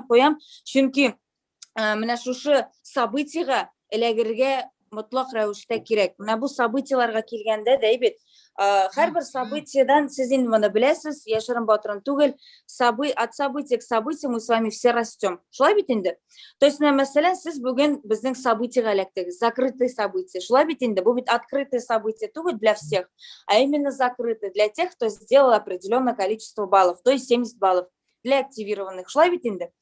куям, чөнки менә шушы событиега эләгергә мотлак рәвештә кирәк. Менә бу событиеларга килгәндә дә бит, һәрбер событиедан сез инде моны беләсез, яшерен батырын түгел, от события к событию мы с вами все растем. Шулай бит инде? То есть, менә мәсәлән, сез бүген безнең событиега эләктегез, закрытый событие. Шулай бит инде? Бу бит открытое событие түгел для всех, а именно закрытое для тех, кто сделал определенное количество баллов, то есть 70 баллов для активированных. Шулай бит инде?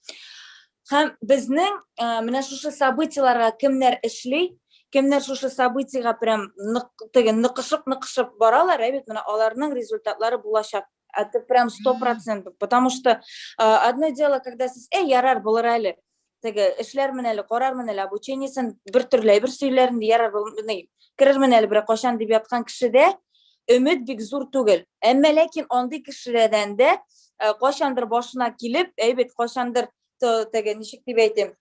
Һәм безнең менә шушы событиеларга кемнәр эшли, кемнәр шушы событиега прям теге ныкышып-ныкышып баралар, ә бит менә аларның результатлары булачак. Это прям 100%, потому что одно дело, когда сез, эй, ярар, булыр әле, теге эшләрмен әле, карармын әле, обучениесен бер төрле әйбер сөйләрмен, ярар, керермен әле бер кашан дип яткан кешедә өмет бик зур түгел. Әмма ләкин андый кешеләрдән дә кайчандыр башына килеп, әйбәт, кайчандыр теге ничек дип әйтим,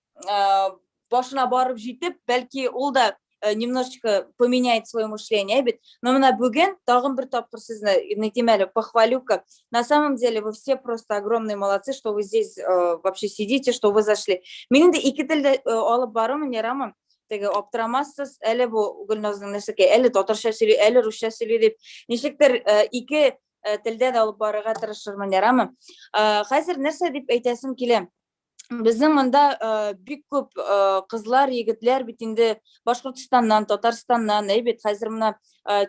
башына барып җитеп, бәлки ул да немножечко поменяет свое мышление, бит. Но менә бүген тагын бер тапкыр сезне, әйтим әле, похвалю-ка. На самом деле вы все просто огромные молодцы, что вы здесь вообще сидите, что вы зашли. Мин инде ике телдә алып барырмын, ярамы? Теге аптырамассыз, әле бу Гөлназның нәрсәкәй, әле татарча сөйли, әле русча сөйли дип. Ничектер ике телдә дә алып барырга тырышырмын, ярамы? Хәзер нәрсә дип әйтәсем килә? Безнең монда бик күп кызлар, егетләр бит инде Башкортстаннан, Татарстаннан, әй бит, хәзер менә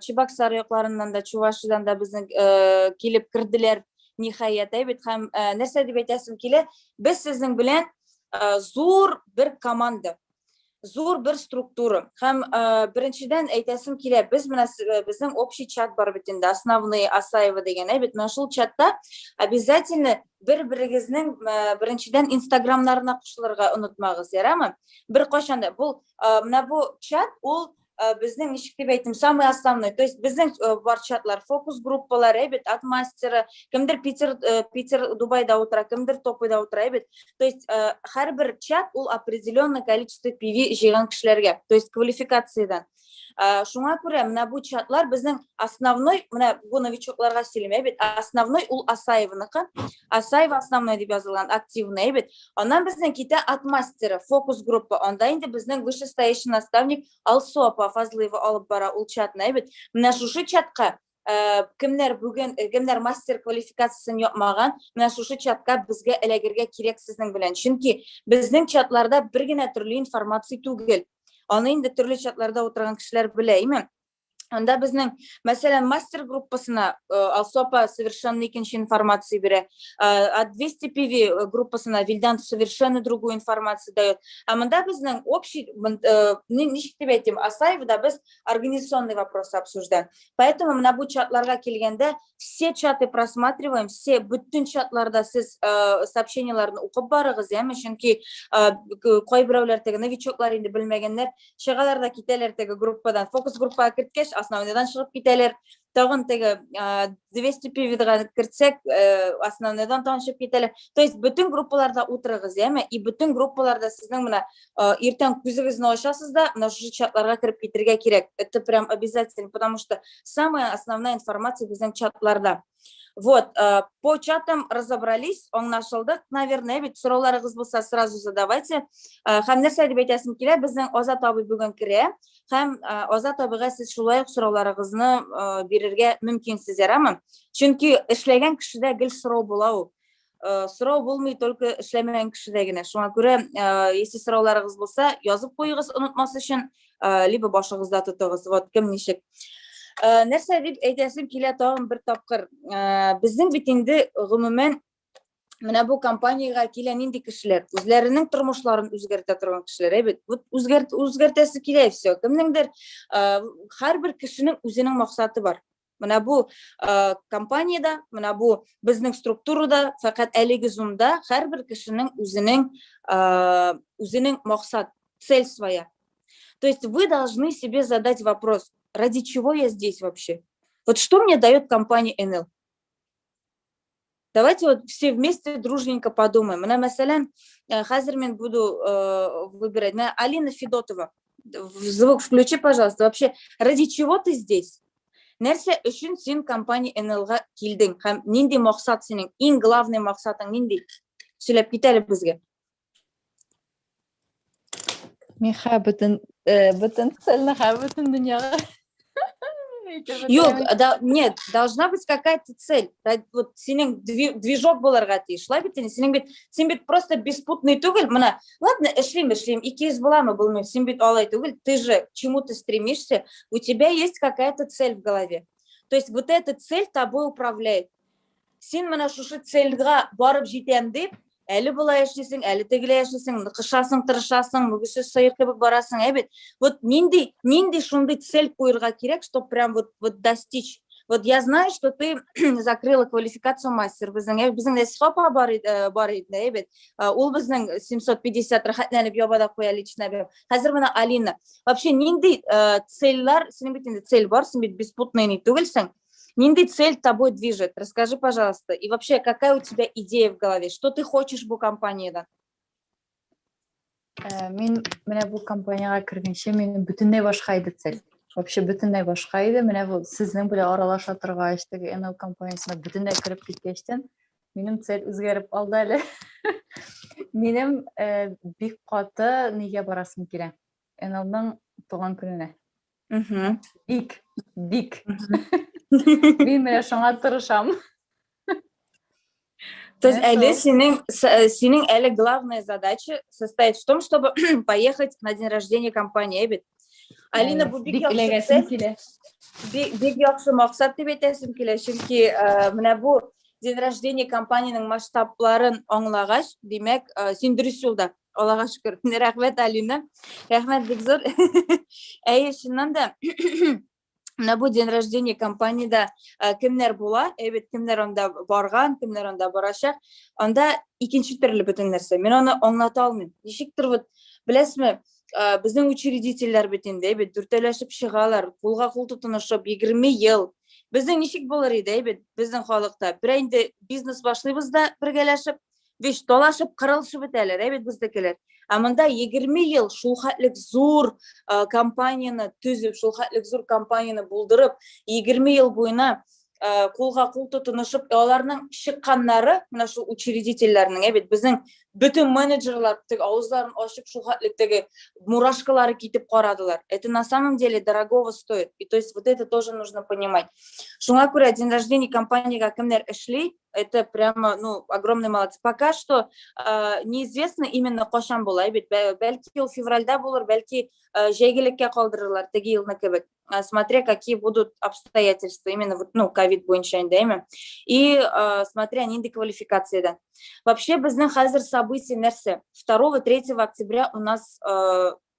Чебоксар якларыннан да, Чувашиядән дә безнең килеп керделәр, ниһаять, әй бит. Һәм нәрсә дип әйтәсем килә? Без сезнең белән зур бер команда, зур бер структура. Һәм беренчедән әйтәсем килә, без менә безнең общий чат бар бит инде, основные Асаева дигән, әй бит, менә шул чатта обязательно бер-берегезнең беренчедән инстаграмнарына кушылырга онытмагыз, ярамы? Бер кайчан да бу менә бу чат ул безнең, ничек дип әйтим, самый основной. То есть безнең бар чатлар, фокус группалар, әйбәт, от мастера, кемдер Питер, Дубайда утыра, кемдер Топыйда утыра, әйбәт. То есть һәрбер чат ул определенное количество PV җыйган кешеләргә, то есть квалификациядән. Шуңа күрә менә бу чатлар безнең основной, менә бу новичокларга сөйлим, әйбәт, основной ул Асаевныкы. Асаева основной дип язылган, активный, әйбәт. Аннан безнең китә от мастера, фокус группа. Анда инде безнең вышестоящий наставник Алсу апа Фазлыева алып бара ул чатны, әйбәт. Менә шушы чатка кемнәр бүген, кемнәр мастер квалификациясен япмаган, менә шушы чатка безгә эләгергә кирәк сезнең белән. Чөнки безнең чатларда бер генә төрле информация түгел. Аны инде төрле чатларда утырган кешеләр белә, әйме? Анда безнең, мәсәлән, мастер группасына Алсу апа совершенно икенче информация бирә. От 200 PV группасына Вильдан совершенно другую информацию дает. А монда безнең общий, ничек дип әйтим, Асаевда без организационные вопросы обсуждаем. Поэтому менә бу чатларга килгәндә все чаты просматриваем, все бөтен чатларда сез сообщениеләрне укып барыгыз, яме, чөнки кайберәүләр теге новичоклар инде белмәгәннәр чыгалар да китәләр теге группадан. Фокус группага керткәч, основныйдан чыгып китәләр. Тагын теге 200 PV-га кертсәк, основныйдан тагын чыгып китәләр. То есть бөтен группаларда утырыгыз, яме, и бөтен группаларда сезнең менә иртән күзегезне ачасыз да, менә шушы чатларга кереп китергә кирәк. Это прям обязательно, потому что самая основная информация безнең чатларда. Вот, по чатам разобрались, аңлашылдык, наверное, бит сорауларыгыз булса, сразу задавайте. Һәм нәрсә дип әйтәсем килә, безнең Азат абый бүген керә, һәм Азат абыйга сез шулай ук сорауларыгызны бирергә мөмкинсез, ярамы? Чөнки эшләгән кешедә гел сорау була ул. Сорау булмый только эшләмәгән кешедә генә. Шуңа күрә, если сорауларыгыз булса, язып куегыз онытмас өчен, либо башыгызда тотыгыз. Вот кем ничек. Нәрсә дип әйтәсем килә тагын бер тапкыр. Безнең бит инде гомумән менә бу компаниягә килә нинди кешеләр? Үзләренең тормышларын үзгәртә торган кешеләр, әйбәт. Вот үзгәртәсе килә и все. Кемнеңдер, һәрбер кешенең үзенең максаты бар. Менә бу компаниядә, менә бу безнең структурада, фәкать әлеге зумда һәрбер кешенең үзенең максат, цель своя. То есть вы должны себе задать вопрос, ради чего я здесь вообще? Вот что мне дает компания НЛ? Давайте вот все вместе дружненько подумаем. Менә, мәсәлән, хәзер мин буду выбирать. Менә Алина Федотова, звук включи, пожалуйста. Вообще, ради чего ты здесь? Нәрсә өчен син компания НЛ-га килдең? Һәм нинди максат синең? Иң главный максатың нинди? Сөйләп кит әле безгә. Мин хә бөтен бөтен цельне хә бөтен дөньяга. Юк, да, нет, должна быть какая-то цель. Вот синең движок булырга тиеш. Шулай бит инде, синең бит, син бит просто беспутный түгел. Менә, ладно, эшлим, эшлим, 200 буламы, булмый. Син бит алай түгел, ты же к чему-то стремишься, у тебя есть какая-то цель в голове. То есть вот эта цель тобой управляет. Син менә шушы цельгә барып җитәм дип, әле болай эшлисең, әле тегеләй эшлисең, ныкышасың, тырышасың, мөгезсез сыер кебек барасың, ә бит. Вот нинди, нинди шундый цель куерга кирәк, чтоб прям вот достичь. Вот я знаю, что ты закрыла квалификацию мастер. Безнең, безнең Нәсиха апа бар иде, бар иде, ә бит. Ул безнең 750 рәхәтләнеп яба да куя лично. Хәзер менә Алина. Вообще нинди цельләр, синең бит инде цель бар, син бит беспутный ни түгелсең. Нинди цель тобой движет? Расскажи, пожалуйста. И вообще, какая у тебя идея в голове? Что ты хочешь бу компаниядән? Мин менә бу компаниягә кергәнче минем бөтенләй башка иде цель. Вообще бөтенләй башка иде. Менә бу сезнең белән аралаша торгач, теге NL компаниясенә бөтенләй кереп киткәчтән, минем цель үзгәреп алды әле. Минем бик каты нигә барасым килә? NL-ның туган көненә. Бик, бик. Мин менә шуңа тырышам. То есть әле синең, синең әле главная задача состоит в том, чтобы поехать на день рождения компании, бит. Алина, бу бик яхшы цель. Бик, бик яхшы максат дип әйтәсем килә, чөнки менә бу день рождения компаниянең масштабларын аңлагач, димәк, син дөрес юлда. Аллага шөкер. Рәхмәт, Алина. Рәхмәт бик зур. Әйе, чыннан да менә бу день рождения компаниядә кемнәр була, әйбәт, кемнәр анда барган, кемнәр анда барачак, анда икенче төрле бөтен нәрсә. Мин аны аңлата алмыйм. Ничектер вот, беләсезме, безнең учредительләр бит инде, әйбәт, дүртәүләшеп чыгалар, кулга кул тотынышып, 20 ел. Безнең ничек булыр иде, әйбәт, безнең халыкта. Бер инде бизнес башлыйбыз да бергәләшеп, Вещь талашып, кырылышып бетәләр, әйбәт безнекеләр. Ә монда 20 ел шул хәтлек зур компанияне төзеп, шул хәтлек зур компанияне булдырып, 20 ел буена кулга кул тотынышып, аларның чыкканнары, менә шул учредительләрнең, әйбәт, безнең бөтен менеджерлар теге авызларын ачып шул хәтлек теге мурашкалары китеп карадылар. Это на самом деле дорогого стоит. И то есть вот это тоже нужно понимать. Шуңа күрә день рождения компаниягә кемнәр эшли, это прямо, ну, огромный молодец. Пока что неизвестно именно кашан була, бит бәлки ул февральдә булыр, бәлки җәйгелеккә калдырырлар теге елны кебек. Смотря какие будут обстоятельства, именно вот, ну, ковид буенча инде, әйме. И смотря нинди квалификациядә. Вообще безнең хәзер событие нәрсә? 2-3 октября у нас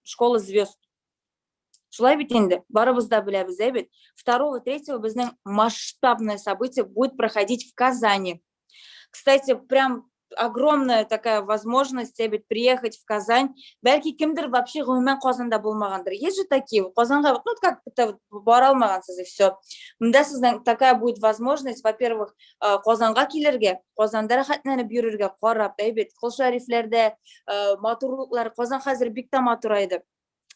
школа звезд. Шулай бит инде, барыбыз да беләбез, әй бит. 2-3 безнең масштабное событие будет проходить в Казани. Кстати, прям огромная такая возможность әй бит приехать в Казань. Бәлки кемдер вообще гомумән Казанда булмагандыр. Есть же такие, Казанга, ну, как это бара алмагансыз и все. Монда сезнең такая будет возможность, во-первых, Казанга килергә, Казанда рәхәтләнеп йөрергә, карап, әй бит, Кол Шәрифләрдә, матурлыклар, Казан хәзер бик тә матурайды.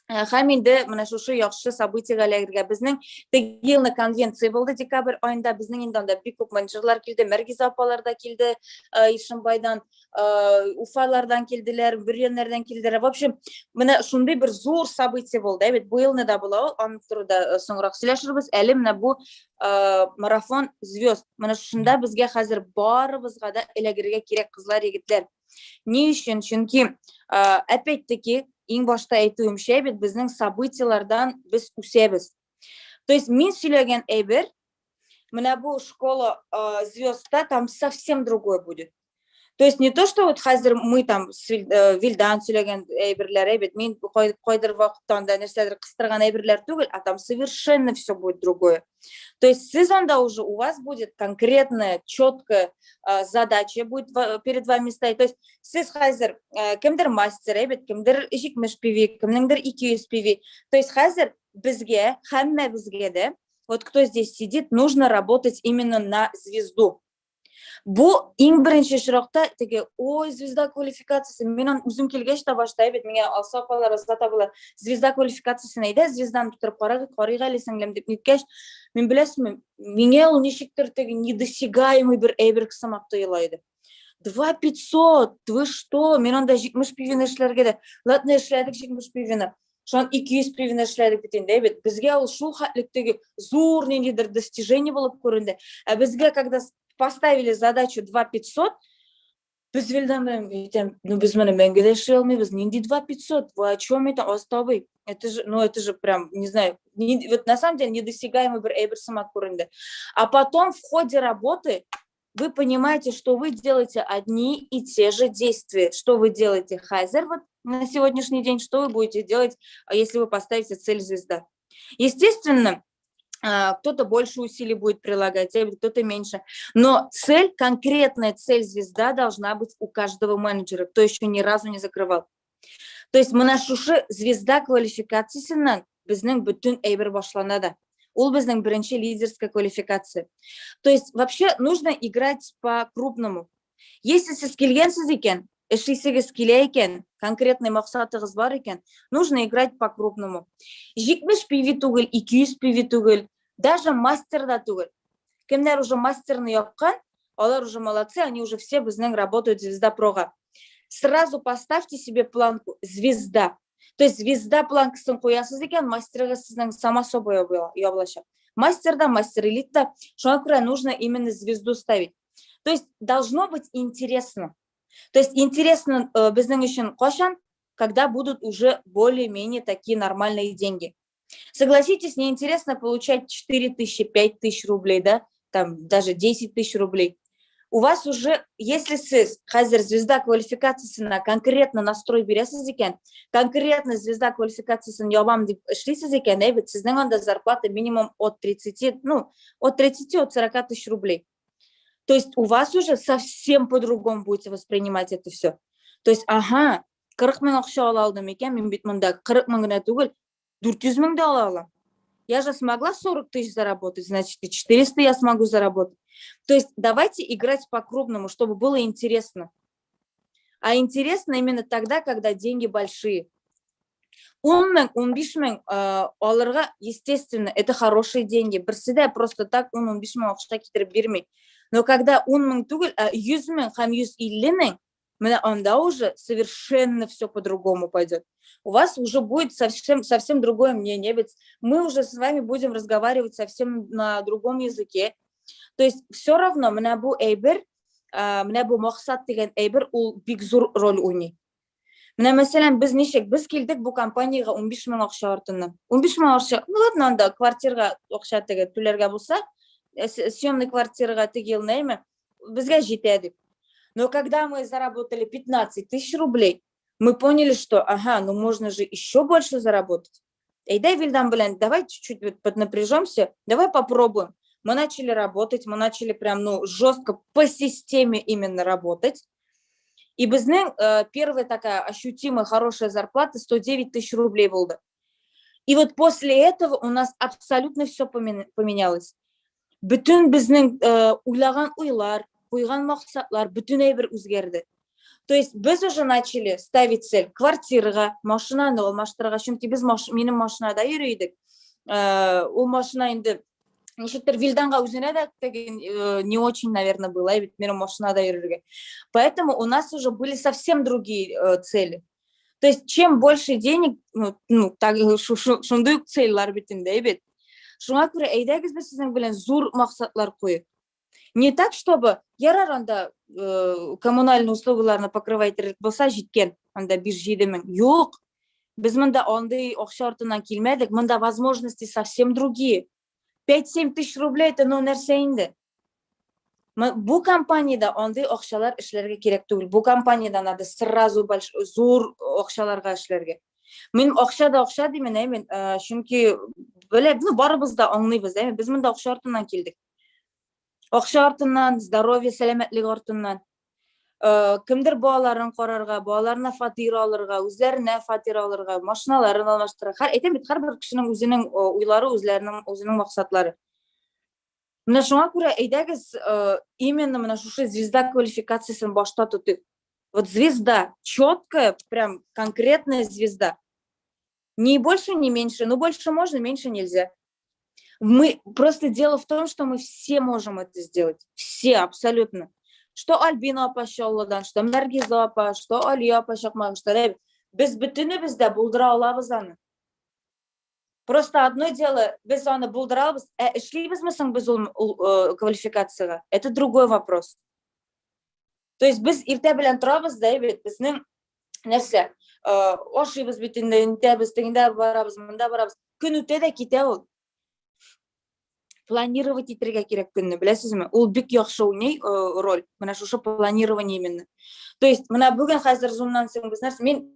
Һәм инде менә шушы яхшы событиегә эләгергә. Безнең теге елны конвенция булды декабрь аенда. Безнең инде анда бик күп менеджерлар килде, Мәргизә апалар да килде, Ишембайдан, Уфалардан килделәр, Бөрьяннәрдән килделәр. В общем, менә шундый бер зур событие булды. Әйбәт, бу елны да була ул, аның турында соңрак сөйләшербез. Әле менә бу марафон звезд. Менә шушында безгә хәзер барыбызга да эләгергә кирәк, кызлар, егетләр. Ни өчен? Чөнки, опять-таки, иң башта әйтүемчә бит, безнең событиеләрдән без үсәбез. То есть мин сөйләгән әйбер, менә бу школа звездта там совсем другое будет. То есть не то, что вот хәзер мы там с Вилдан сөйләгән әйберләр, әйбәт, мин кайдыр вакытта анда нәрсәдер кыстырган әйберләр түгел, а там совершенно все будет другое. То есть сез анда уже у вас будет конкретная, четкая задача будет перед вами стоять. То есть сез хәзер кемдер мастер, әйбәт, кемдер 70 PV, кемнеңдер 200 PV. То есть хәзер безгә, һәммәбезгә дә, вот кто здесь сидит, нужно работать именно на звезду. Бу иң беренче очракта теге, ой, звезда квалификациясе, мин аны үзем килгәч тә башта әйбәт, миңа Алсу апалар, Азат абыйлар звезда квалификациясен әйдә, звезданы тутырып карыйк, карыйк әле, сеңлем, дип ниткәч, мин беләсезме, миңа ул ничектер теге недосягаемый бер әйбер сымак тоела иде. 2500, вы что? Мин анда 70 PV-ны эшләргә дә. Ладно, эшләдек 70 PV-ны. Шуннан 200 PV-ны эшләдек бит инде, бит. Безгә ул шул хәтлектәге зур ниндидер достижение булып күренде. Ә безгә, когда поставили задачу 2500, без Вилдан белән әйтәм, ну без моны мәңге дә эшли алмыйбыз. Нинди 2500? Вы о чем это, Остабый? Это же, ну это же прям, не знаю, не, вот на самом деле недосягаемый бер әйбер сымак күренде. А потом в ходе работы вы понимаете, что вы делаете одни и те же действия. Что вы делаете хәзер вот на сегодняшний день, что вы будете делать, если вы поставите цель звезда. Естественно, кто-то больше усилий будет прилагать, кто-то меньше. Но цель, конкретная цель звезда должна быть у каждого менеджера, кто еще ни разу не закрывал. То есть менә шушы звезда квалификациясеннән безнең бөтен әйбер башлана да. Ул безнең беренче лидерская квалификация. То есть вообще нужно играть по крупному. Если сез килгәнсез икән, эшлисегез килә икән, конкретный максатыгыз бар икән, нужно играть по крупному. 70 PV түгел, 200 PV түгел, даже мастер да түгел. Кемнәр уже мастерны япкан, алар уже молодцы, они уже все безнең работают звезда прога. Сразу поставьте себе планку звезда. То есть звезда планкасын куясыз икән, мастерыгыз сезнең само собой ябылачак. Мастер да, мастер элита. Шуңа күрә нужно именно звезду ставить. То есть должно быть интересно. То есть интересно безнең өчен кайчан, когда будут уже более-менее такие нормальные деньги. Согласитесь, неинтересно получать 4 тысячи, 5 тысяч рублей, да, там даже 10 тысяч рублей. У вас уже, если сез хәзер звезда квалификациясенә конкретно настрой бирәсез икән, конкретно звезда квалификациясен ябам дип эшлисез икән, әйбәт, сезнең анда зарплата минимум от 30, ну, от 30, от 40 тысяч рублей. То есть у вас уже совсем по-другому будете воспринимать это все. То есть, ага, 40 мең акча ала алдым икән, мин бит монда 40 мең генә түгел, 400 мең дә ала алам. Я же смогла 40 тысяч заработать, значит, и 400 я смогу заработать. То есть давайте играть по-крупному, чтобы было интересно. А интересно именно тогда, когда деньги большие. 10 мең, 15 мең алырга, естественно, это хорошие деньги. Берсе дә просто так 10-15 мең акча китереп бирми. Но когда 10 мең түгел, ә 100 мең һәм 150 мең, менә анда уже совершенно все по-другому пойдет. У вас уже будет совсем, совсем другое мнение, ведь мы уже с вами будем разговаривать совсем на другом языке. То есть все равно менә бу әйбер, менә бу максат дигән әйбер ул бик зур роль уйный. Менә мәсәлән, без ничек, без килдек бу компаниягә 15 мең акча артыннан. 15 мең акча, ну ладно, анда квартирага акча теге түләргә булса, съемный квартирага теге елны әйме, безгә җитә дип. Но когда мы заработали 15 тысяч рублей, мы поняли, что, ага, ну можно же еще больше заработать. Әйдә, Вильдан белән, давай чуть-чуть вот поднапряжемся, давай попробуем. Мы начали работать, мы начали прям, ну, жестко по системе именно работать. И безнең первая такая ощутимая хорошая зарплата 109 тысяч рублей булды. И вот после этого у нас абсолютно все поменялось. Бөтен безнең уйлаган уйлар, куйган максатлар бөтен әйбер үзгәрде. То есть без уже начали ставить цель квартирага, машинаны алмаштырырга, чөнки без минем машинада йөри идек. Ул машина инде ничектер Вилданга үзенә дә теге не очень, наверное, было, ведь минем машинада йөрергә. Поэтому у нас уже были совсем другие цели. То есть чем больше денег, ну так шундый ук цельләр бит инде, бит. Шуңа күрә әйдәгез без сезнең белән зур максатлар куйыйк. Не так, чтобы ярар анда коммунальный услугаларны покрывать итерлек булса җиткән, анда 5-7 мең. Юк. Без монда андый акча артыннан килмәдек, монда возможности совсем другие. 5-7 тысяч рублей это ну нәрсә инде. Бу компаниядә андый акчалар эшләргә кирәк түгел. Бу компаниядә надо сразу зур акчаларга эшләргә. Мин акча да акча димән, әй, мин, чөнки белә, ну, барыбыз да аңлыйбыз, әй, без монда акча артыннан килдек. Акча артыннан, здоровье, сәламәтлек артыннан. Кемдер балаларын карарга, балаларына фатир алырга, үзләренә фатир алырга, машиналарын алмаштырырга. Һәр, әйтәм бит, һәрбер кешенең үзенең уйлары, үзләренең үзенең максатлары. Менә шуңа күрә әйдәгез, именно менә шушы звезда квалификациясен башта тотыйк. Вот звезда, четкая, прям конкретная звезда. Ни больше, ни меньше. Ну, больше можно, меньше нельзя. Мы просто дело в том, что мы все можем это сделать. Все, абсолютно. Что Альбина апа Чаллыдан, что Мәргиза апа, что Алия апа Чакмагыштан. Без бөтенебез дә булдыра алабыз аны. Просто одно дело, без аны булдыра алабыз, ә эшлибезме соң без ул квалификациягә? Это другой вопрос. То есть без иртә белән торабыз да, бит, безнең нәрсә, ашыйбыз бит инде, нитәбез, тегендә барабыз, монда барабыз. Көн үтә дә китә ул. Планировать итәргә кирәк көнне, беләсезме? Ул бик яхшы уйный роль. Менә шушы планирование именно. То есть менә бүген хәзер зумнан соң без нәрсә, мин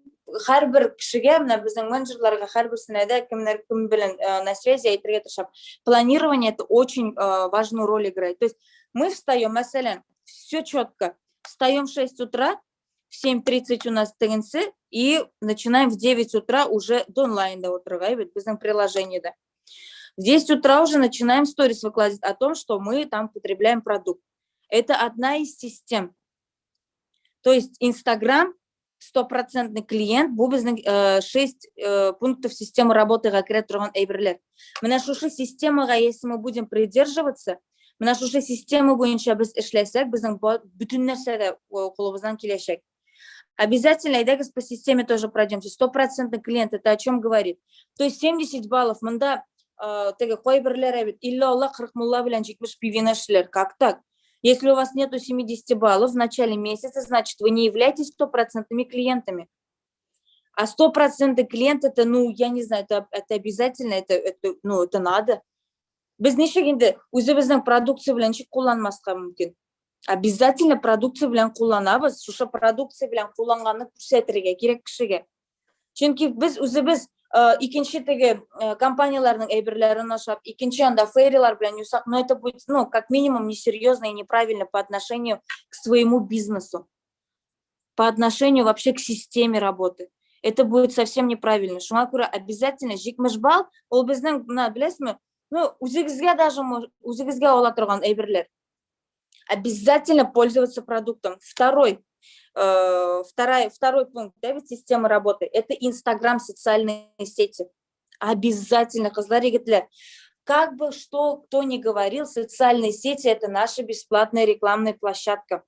һәрбер кешегә, менә безнең менеджерларга һәрберсенә дә, кемнәр кем белән на связи, әйтергә тырышам. Планирование это очень важную роль играет. То есть мы встаем, мәсәлән, все четко. Встаем в 6 утра, в 7:30 у нас тегенсе, и начинаем в 9 утра уже до онлайнда утырырга, бит, безнең приложениедә. В 10 утра уже начинаем сторис выкладывать о том, что мы там потребляем продукт. Это одна из систем. То есть Инстаграм, стопроцентный клиент, бу безнең 6 пунктов системы работыга керә торган әйберләр. Менә шушы системага, если мы будем придерживаться, менә шушы система буенча без эшләсәк, безнең бөтен нәрсә дә кулыбыздан киләчәк. Обязательно, әйдәгез, по системе тоже пройдемся. Стопроцентный клиент, это о чем говорит? То есть 70 баллов, монда теге кайберләр бит 50 алла, 40 мулла белән 70 пивина эшләр. Как так? Если у вас нету 70 баллов в начале месяца, значит, вы не являетесь стопроцентными клиентами. А стопроцентный клиент это, ну, я не знаю, это обязательно, это, ну, это надо. Без ничек инде үзебезнең продукция белән ничек кулланмаска мөмкин? Обязательно продукция белән кулланабыз. Шушы продукция белән кулланганны күрсәтергә кирәк кешегә. Чөнки без үзебез икенче теге компанияләрнең әйберләрен ашап, икенче анда фейрилар белән юсак, но это будет, ну, как минимум, несерьезно и неправильно по отношению к своему бизнесу, по отношению вообще к системе работы. Это будет совсем неправильно. Шуңа күрә обязательно 70 балл, ул безнең, менә беләсезме, ну, үзегезгә даже, үзегезгә ала торган әйберләр. Обязательно пользоваться продуктом. Второй пункт, да, ведь системы работы, это Инстаграм, социальные сети. Обязательно, кызлар, егетләр. Как бы что кто ни говорил, социальные сети – это наша бесплатная рекламная площадка.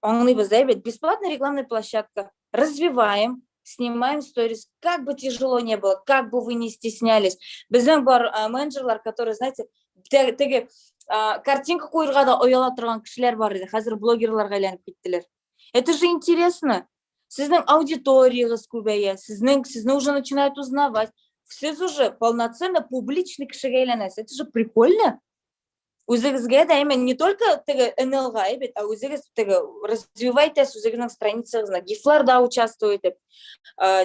Аңлыйбыз, да, ведь бесплатная рекламная площадка. Развиваем, снимаем сторис, как бы тяжело не было, как бы вы ни стеснялись. Безнең бар менеджерлар, которые, знаете, теге картинка куярга да ояла торган кешеләр бар иде, хәзер блогерларга әйләнеп киттеләр. Это же интересно. Сезнең аудиториягез күбәя, сезне уже начинают узнавать. Сез уже полноценно публичный кешегә әйләнәсез. Это же прикольно. Үзегезгә дә именно не только теге НЛга бит, ә үзегез теге развивайтесь үзегезнең страницагызны, гифларда участвовать итеп,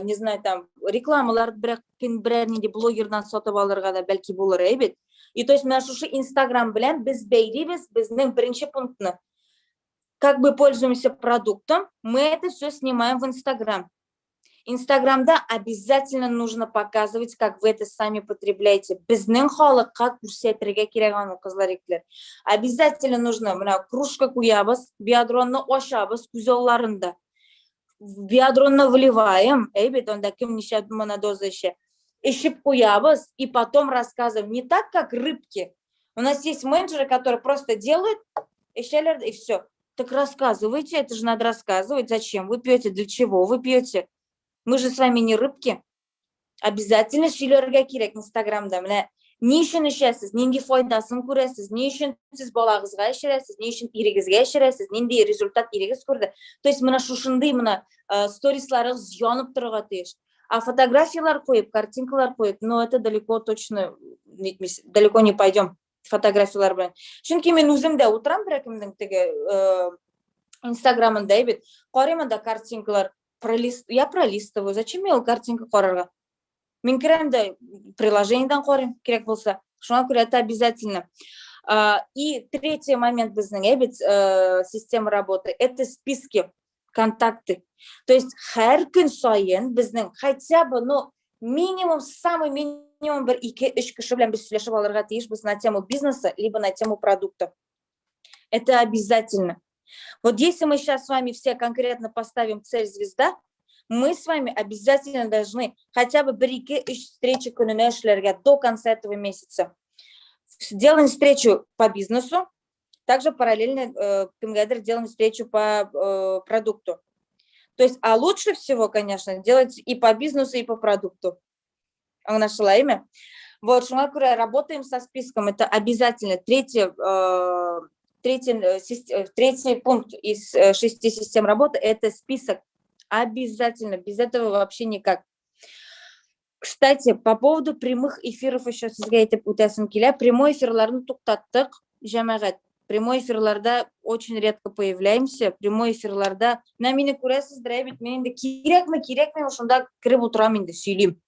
не знаю, там рекламалар берәр берәр нинди блогердан сатып алырга да бәлки булыр, әйбит. И то есть менә шушы Инстаграм белән без бәйлибез безнең беренче пунктны. Как бы пользуемся продуктом, мы это все снимаем в Инстаграм. Инстаграмда обязательно нужно показывать, как вы это сами потребляете. Безнең халыкка күрсәтергә кирәк аны, кызлар, егетләр. Обязательно нужно, менә кружка куябыз, биадронны ачабыз күз алларында. Биадронны вливаем, әйбәт, анда кем ничә монодоза эчә. Эчеп куябыз и потом рассказываем. Не так, как рыбки. У нас есть менеджеры, которые просто делают, эчәләр и все. Так рассказывайте, это же надо рассказывать, зачем вы пьете, для чего вы пьете. Мы же с вами не рыбки. Обязательно сөйләргә кирәк Инстаграмда. Менә ни өчен эчәсез, нинди файдасын күрәсез, ни өчен сез балагызга эчерәсез, ни өчен ирегезгә эчерәсез, нинди результат ирегез күрде. То есть менә шушындый менә сторисларыгыз янып торырга тиеш. А фотографиялар куеп, картинкалар куеп, ну это далеко точно далеко не пойдем фотографиялар белән. Чөнки мин үзем дә утырам бер кемнең теге Инстаграмында бит. Карыйм анда картинкалар, пролист, я пролистываю. Зачем мне ул картинка карарга? Мин керәм дә приложениедән карыйм, кирәк булса. Шуңа күрә это обязательно. И третий момент безнең, бит, система работы, это списки, контакты. То есть һәр көн саен безнең хотя бы, ну, минимум, самый минимум бер ике-өч кеше белән без сөйләшеп алырга тиешбез на тему бизнеса, либо на тему продукта. Это обязательно. Вот если мы сейчас с вами все конкретно поставим цель звезда, мы с вами обязательно должны хотя бы бер ике-өч встречи көненә эшләргә до конца этого месяца. Сделаем встречу по бизнесу. Также параллельно кемгәдер делаем встречу по продукту. То есть, а лучше всего, конечно, делать и по бизнесу, и по продукту. Аңлашыла име? Вот, шуңа күрә работаем со списком, это обязательно. Третий пункт из шести систем работы – это список. Обязательно, без этого вообще никак. Кстати, по поводу прямых эфиров еще сезгә әйтеп үтәсем килә. Прямой эфирларны туктаттык, җәмәгать. Прямой эфирларда очень редко появляемся. Прямой эфирларда, менә мине күрәсездер, бит, мин инде кирәкме, кирәкме, шунда кереп утырам инде, сөйлим.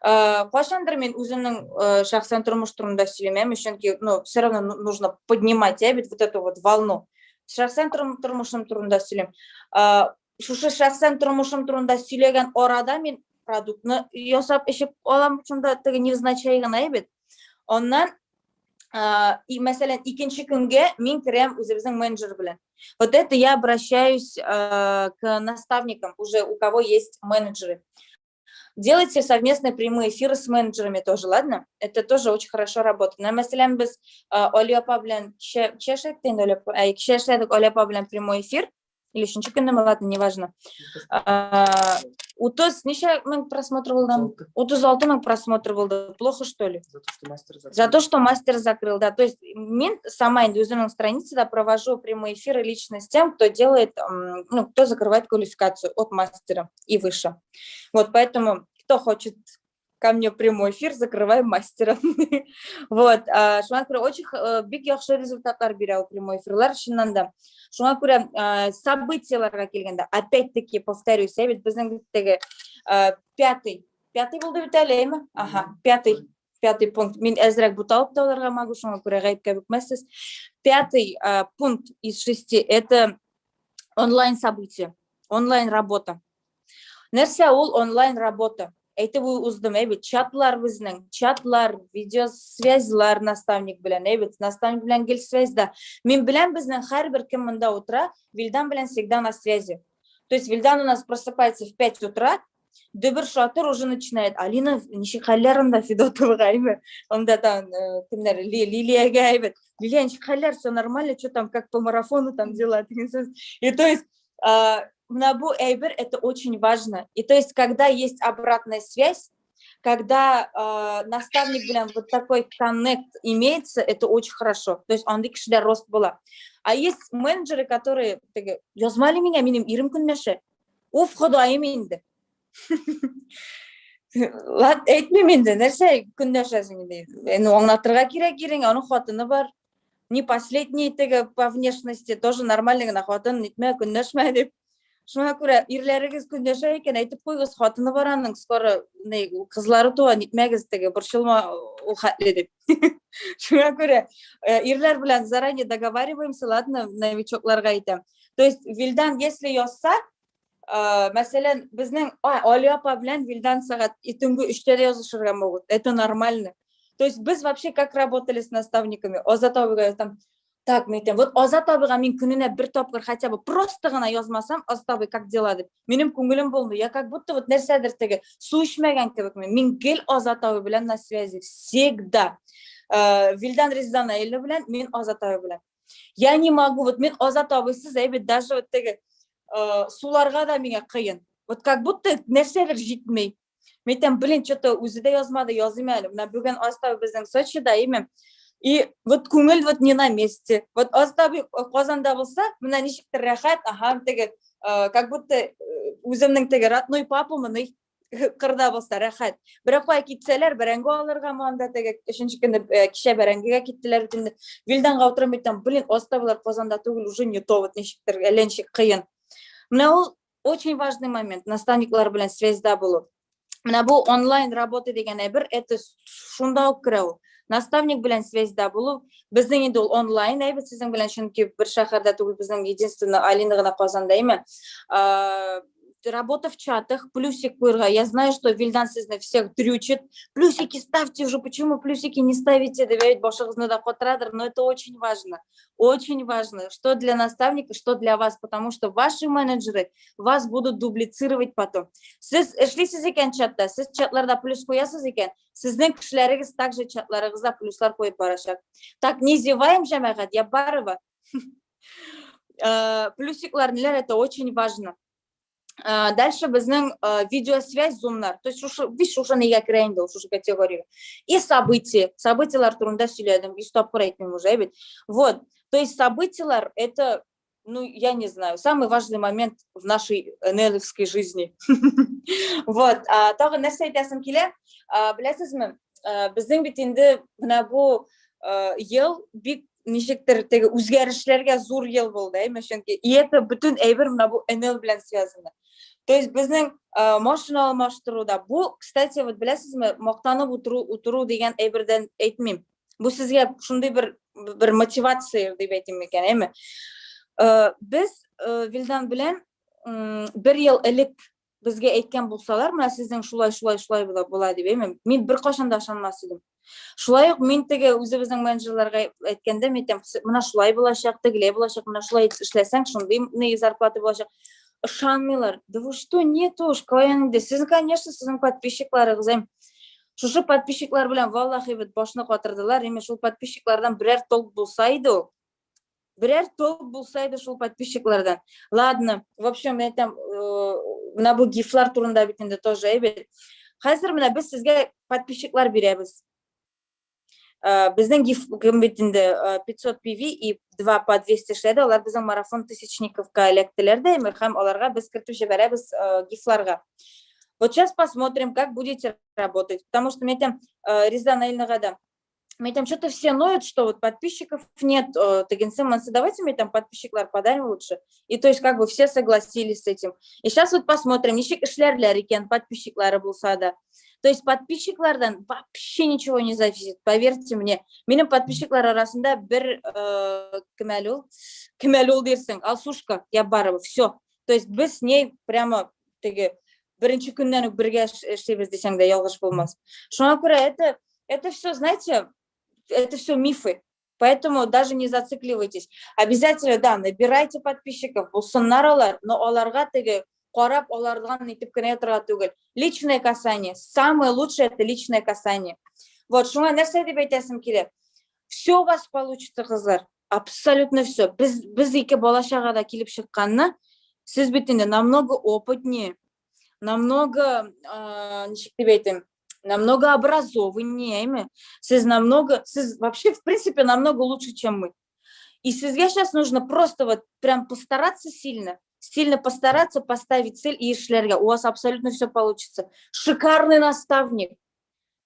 Кайчандыр мин үземнең шәхсән тормыш турында сөйләмәм, чөнки, ну, все равно нужно поднимать, бит, вот эту вот волну. Шәхсән тормышым турында сөйлим. Шушы шәхсән тормышым турында сөйләгән арада мин продуктны ясап эчеп алам, шунда теге невзначай гына бит. Аннан и, мәсәлән, икенче көнгә мин керәм үзебезнең менеджер белән. Вот это я обращаюсь к наставникам, уже у кого есть менеджеры. Делайте совместные прямые эфиры с менеджерами тоже, ладно? Это тоже очень хорошо работает. Менә, мәсәлән, без Оля апа белән кичә эшләдек инде, Оля апа, кичә эшләдек Оля апа белән прямой эфир. Или өченче көнне, ладно, неважно. 30 ничә мең просмотр булды? 36 мең просмотр булды. Плохо, что ли? За то, что мастер закрыл. За то, что мастер закрыл, да. То есть мин сама инде үземнең страницада провожу прямые эфиры лично с тем, кто делает, ну, кто закрывает квалификацию от мастера и выше. Вот, поэтому, кто хочет ко мне прямой эфир, закрываем мастера. Вот, шуңа күрә очень бик яхшы результатлар бирә ул прямой эфирлар, чыннан да. Шуңа күрә событияларга килгәндә, опять-таки повторюсь, бит безнең теге пятый булды бит әле, әйме? Ага, пятый пункт. Мин әзрәк буталып та алырга могу, шуңа күрә гаепкә бөкмәссез. Пятый пункт из шести – это онлайн-событие, онлайн-работа. Нәрсә ул онлайн-работа? Әйтеп уздым, әйбит, чатлар безнең, чатлар, видеосвязьлар наставник белән, әйбит, наставник белән гел связьда. Мин беләм, безнең һәрбер кем монда утыра, Вильдан белән всегда на связи. То есть Вильдан у нас просыпается в 5 утра, дөбер шатыр уже начинает: «Алина, ничек хәлләр анда Федотовага, әйме? Анда там кемнәр, Лилиягә, әйбит. Лилия, ничек хәлләр, все нормально, что там, как по марафону там дела?» Деген сөз. И то есть менә бу әйбер, это очень важно. И то есть, когда есть обратная связь, когда наставник белән вот такой коннект имеется, это очень хорошо. То есть андый кешеләр рост була. А есть менеджеры, которые теге: «Язма әле миңа, минем ирем көнләшә». Уф, Ходаем инде. Ладно, әйтмим инде, нәрсә көнләшәсең инде. Инде аңлатырга кирәк иреңә, аның хатыны бар. Не последний теге по внешности, тоже нормальный гына хатын, нитмә, көнләшмә дип. Шуңа күрә ирләрегез көнләшә икән, әйтеп куйгыз: хатыны бар аның, скоро ни, кызлары туа, нитмәгез теге, борчылма ул хәтле дип. Шуңа күрә ирләр белән заранее договариваемся, ладно, новичокларга әйтәм. То есть Вилдан, если язса, мәсәлән, безнең Алия апа белән Вилдан сәгать төнге 3тә дә язышырга могут. Это нормально. То есть без вообще как работали с наставниками? Азат абыйга там так, мин әйтәм, вот Азат абыйга мин көненә бер тапкыр хотя бы просто гына язмасам: «Азат абый, как дела?» – дип. Минем күңелем булмый. Я как будто вот нәрсәдер теге су эчмәгән кебек мин. Мин гел Азат абый белән на связи всегда. Вилдан Резидана белән, мин Азат абый белән. Я не могу, вот мин Азат абыйсыз әйбәт даже вот теге суларга да миңа кыен. Вот как будто нәрсәдер җитми. Мин әйтәм: «Блин, что-то үзе дә язмады, языйм әле». Менә бүген Азат абый безнең Сочида, әйме? И вот күңел вот не на месте. Вот Азат абый Казанда булса, менә ничектер рәхәт, ага, теге, как будто үземнең теге родной папамны кырда булса рәхәт. Берәр кая китсәләр, бәрәңге алырга анда теге өченче көнне кичә бәрәңгегә киттеләр бит инде. Вилданга утырып әйтәм: «Блин, Азат абыйлар Казанда түгел, уже не то, вот ничектер әллә ничек кыен». Менә ул очень важный момент, наставниклар белән связьда булу. Менә бу онлайн работа дигән әйбер, это шунда ук керә ул. Наставник белән связьда булу, безнең инде ул онлайн әйбер сезнең белән, чөнки бер шәһәрдә түгел, безнең единственное Алина гына Казанда, әйме? Работа в чатах, плюсик куярга. Я знаю, что Вильдан сезне всех дрючит. «Плюсики ставьте уже, почему плюсики не ставите?» Дип әйтеп башыгызны да катырадыр, но это очень важно. Очень важно, что для наставника, что для вас, потому что ваши менеджеры вас будут дублицировать потом. Сез эшлисез икән чатта, сез чатларда плюс куясыз икән, сезнең кешеләрегез также чатларыгызда плюслар куеп барачак. Так, не зеваем, җәмәгать, Яббарова. Плюсиклар ниләр, это очень важно. Дальше безнең видеосвязь, зумнар, то есть шушы биш шушы нигә керә инде ул, шушы категорияга. И события, событиялар турында сөйләдем, 100 тапкыр әйтмим уже бит. Вот, то есть событиялар — это, ну, я не знаю, самый важный момент в нашей НЛовской жизни. Вот, тагын нәрсә әйтәсем килә, беләсезме, безнең бит инде менә бу ел бик ничектер теге үзгәрешләргә зур ел булды, әйме, чөнки и это бөтен әйбер менә бу НЛ белән связано. То есть безнең машина алмаштыруда, бу, кстати, вот беләсезме, мактанып утыру дигән әйбердән әйтмим. Бу сезгә шундый бер мотивация дип әйтим микән, әйме? Без Вилдан белән бер ел элек безгә әйткән булсалар, менә сезнең шулай, шулай, шулай була дип, әйме, мин беркайчан да ышанмас идем. Шулай ук мин теге үзебезнең менеджерларга әйткәндә, мин әйтәм, менә шулай булачак, тегеләй булачак, менә шулай эшләсәң, шундый ни зарплата булачак. Ышанмыйлар. Да вы что, нет уж, каян инде. Сез, конечно, сезнең подписчикларыгыз, әйме. Шушы подписчиклар белән, валлахи, бит башны катырдылар, әйме, шул подписчиклардан берәр толк булса иде ул. Берәр толк булса иде шул подписчиклардан. Ладно, в общем, мен әйтәм, менә бу гифлар турында бит инде тоже әйбәт. Хәзер менә без сезгә подписчиклар бирәбез. Безнең гиф кем бит инде 500 PV и 2 по 200 эшләде, алар безнең марафон тысячниковка эләктеләр дә, һәм аларга без кертеп җибәрәбез гифларга. Вот сейчас посмотрим, как будете работать, потому что мен әйтәм, Реза Наильнага да, мне там что-то все ноют, что вот подписчиков нет, тегенсе, монсы, давайте мне там подписчиклар подарим лучше. И то есть как бы все согласились с этим. И сейчас вот посмотрим, ничек эшләрләр икән подписчиклары булса да. То есть подписчиклардан вообще ничего не зависит, поверьте мне. Минем подписчиклар арасында бер кем әле ул? Кем әле ул дерсең? Алсушка Яббарова, все. То есть без с ней прямо теге беренче көннән үк бергә эшлибез дисәң дә ялгыш булмас. Шуңа күрә это все, знаете, это все мифы. Поэтому даже не зацикливайтесь. Обязательно, да, набирайте подписчиков, булсыннар алар, но аларга теге карап, алардан нитеп кенә ятырга түгел. Личное касание. Самое лучшее — это личное касание. Вот, шуңа нәрсә дип әйтәсем килә. Все у вас получится, кызлар. Абсолютно все. Без ике бала чага да килеп чыкканны, сез бит инде намного опытнее, намного, ничек дип әйтим, намного образованнее, әйме? Сез намного, сез вообще, в принципе, намного лучше, чем мы. И сезгә сейчас нужно просто вот прям постараться сильно, сильно постараться, поставить цель и эшләргә. У вас абсолютно все получится. Шикарный наставник.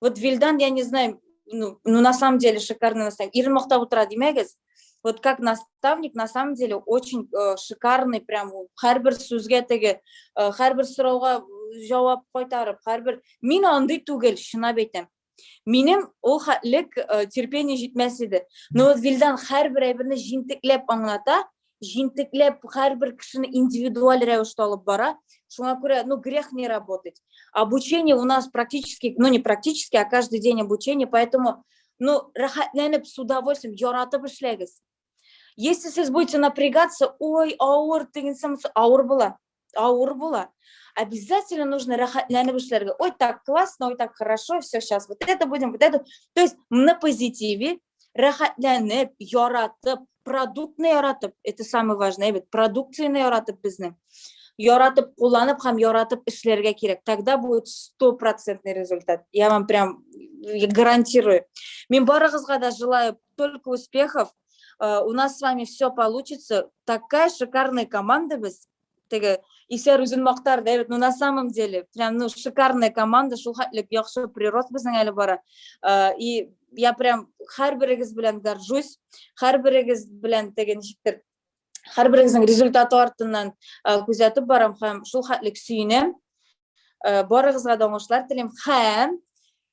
Вот Вильдан, я не знаю, ну на самом деле шикарный наставник. Ирен мактап утыра димәгез. Вот как наставник, на самом деле, очень шикарный, прям һәрбер сүзгә теге, һәрбер сорауга җавап кайтарып, һәрбер. Мин андый түгел, чынлап әйтәм. Минем ул хәтлек терпение җитмәс иде. Но вот Вильдан һәрбер әйберне җентекләп аңлата, җентекләп һәрбер кешене индивидуаль рәвештә алып бара. Шуңа күрә, ну, грех не работать. Обучение у нас практически, ну, не практически, а каждый день обучение, поэтому, ну, рәхәтләнеп, с удовольствием, яратып эшләгез. Если сез будете напрягаться, ой, авыр, тегенсе, авыр була, авыр була. Обязательно нужно рәхәтләнеп эшләргә. Ой, так классно, ой, так хорошо, все, сейчас вот это будем, вот это. То есть на позитиве, рәхәтләнеп, яратып, продуктны яратып, это самое важное, бит, продукцияне яратып безнең. Яратып кулланып һәм яратып эшләргә кирәк. Тогда будет стопроцентный результат. Я вам прям гарантирую. Мин барыгызга да желаю только успехов. У нас с вами все получится. Такая шикарная команда без. Теге исәр үзен мактар, да, но на самом деле прям, ну, шикарная команда, шул хәтлек яхшы прирост безнең әле бара. И я прям һәрберегез белән горжусь, һәрберегез белән теге ничектер, һәрберегезнең результаты артыннан күзәтеп барам һәм шул хәтлек сөенәм. Барыгызга да уңышлар телим. Һәм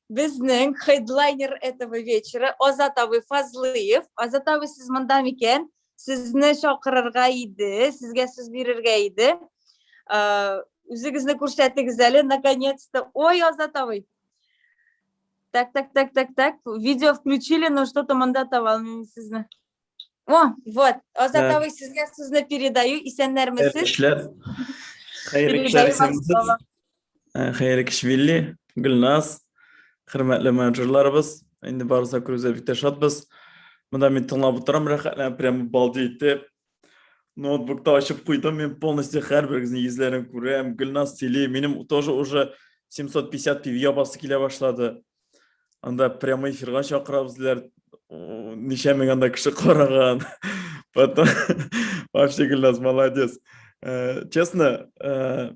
безнең хедлайнер этого вечера Азат абый Фазлыев. Азат абый, сез монда микән? Сезне чакырырга иде, сезгә сүз бирергә иде. Үзегезне күрсәтегез әле, наконец-то. Ой, Азат абый. Так, так, так, так, так. Видео включили, но что-то монда таба алмыйм сезне. О, вот, Азат абый, сезгә сүзне передаю. Исәннәрмесез? Эшләр. Хәерле кичләр, исәнмесез. Хәерле кич, Вилли, Гөлназ, хөрмәтле менеджерларыбыз. Инде барысы күрүгә бик тә шатбыз. Монда мин тыңлап утырам, рәхәтләнеп, прям балди итеп. Ноутбукта ачып куйдым, мин полностью һәрберегезнең йөзләрен күрәм. Гөлназ сөйли, минем тоже уже 750 PV ябасы килә башлады. Анда прямой эфирга чакырабыз диләр. Ничә мең анда кеше караган. Потом вообще Гөлназ молодец. Честно,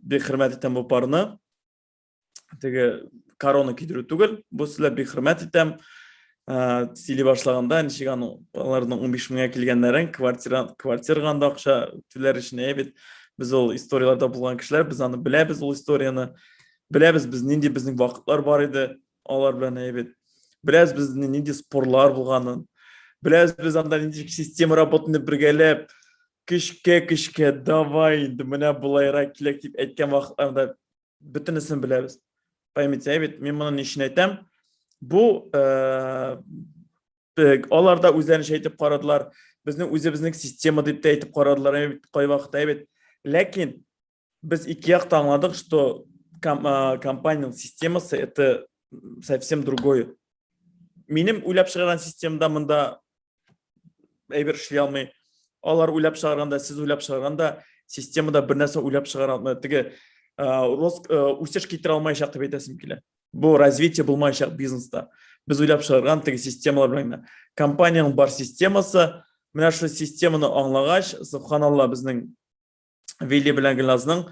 бик хөрмәт итәм бу парны. Теге корона кидерү түгел, бу сезләр бик хөрмәт итәм. Сөйли башлаганда ничек аны аларның 15 меңгә килгәннәрен, квартира квартирага анда акча түләр өчен әйе бит. Без ул историяләрдә булган кешеләр, без аны беләбез ул историяне. Беләбез без нинди безнең вакытлар бар иде алар белән әйе бит. Беләбез без нинди спорлар булганын. Беләбез без анда нинди система работаны бергәләп көчкә көчкә давай инде менә болайрак киләк дип әйткән вакытларда бөтенесен беләбез. Поймите, әйе бит, мин моны ни өчен әйтәм? Бу алар да үзләренчә әйтеп карадылар. Безнең үзебезнең система дип тә әйтеп карадылар, әйе бит, кайвакыт әйе бит. Ләкин без ике якта аңладык, что компаниянең системасы это совсем другое. Минем уйлап чыгарган системада монда әйбер эшли алмый. Алар уйлап чыгарганда, сез уйлап чыгарганда системада бер нәрсә уйлап чыгара алмый. Теге рост үсеш китерә алмаячак дип әйтәсем килә. Бу развитие булмаячак бизнеста. Без уйлап чыгарган теге системалар белән генә. Компаниянең бар системасы, менә шул системаны аңлагач, субханалла, безнең Вилли белән Гөлназның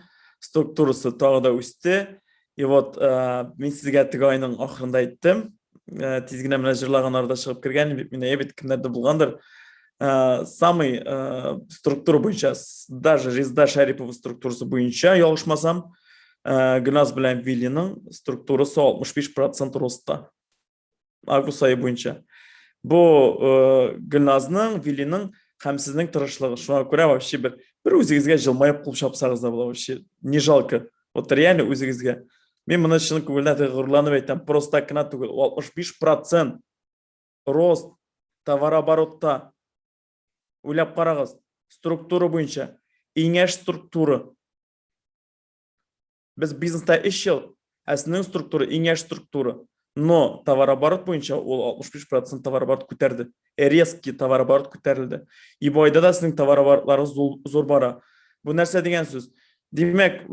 структурасы тагы да үсте. И вот мин сезгә теге айның ахырында әйттем. Тиз генә менә җырлаган арада чыгып кергән бит мин әйбит кемнәрдә булгандыр. Самый структура буенча, даже Резда Шәрипова структурасы буенча ялгышмасам, Гөлназ белән Виллиның структурасы 65% ростта. Август айы буенча. Бу Гөлназның, Вилиның һәм сезнең тырышлыгы. Шуңа күрә вообще бер үзегезгә җылмаеп кул чапсагыз да була вообще. Не жалко. Вот реально үзегезгә. Мин моны чын күңелдән горурланып әйтәм. Просто так кына түгел. 65% рост товарооборотта. Уйлап карагыз. Структура буенча. Иңәш структура. Без бизнеста 3 ел, ә сезнең структура иң яшь структура. Но товарооборот буенча ул 65% товарооборот күтәрде. Резкий товарооборот күтәрелде. И бу айда да сезнең товарооборотларыгыз зур бара. Бу нәрсә дигән сүз? Димәк,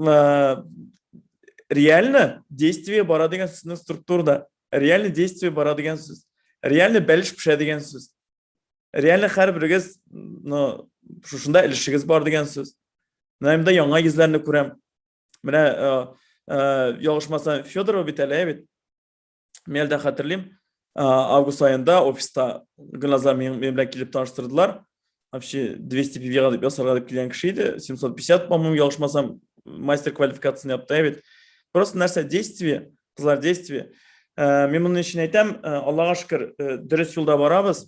реально действие бара дигән сүз сезнең структурада. Реально действие бара дигән сүз. Реально бәлеш пешә дигән сүз. Реально һәрберегез, ну, шушында өлешегез бар дигән сүз. Менә монда яңа йөзләрне күрәм. Менә ялгышмасам, Федорова бит әле, бит. Мин әле дә хәтерлим. Август аенда офиста Гөлназлар минем белән килеп таныштырдылар. Вообще 200 PV-га дип ясарга дип килгән кеше иде. 750, по-моему, ялгышмасам, мастер квалификацияне япты бит. Просто нәрсә действие, кызлар действие. Мин моның өчен әйтәм, Аллага шөкер, дөрес юлда барабыз.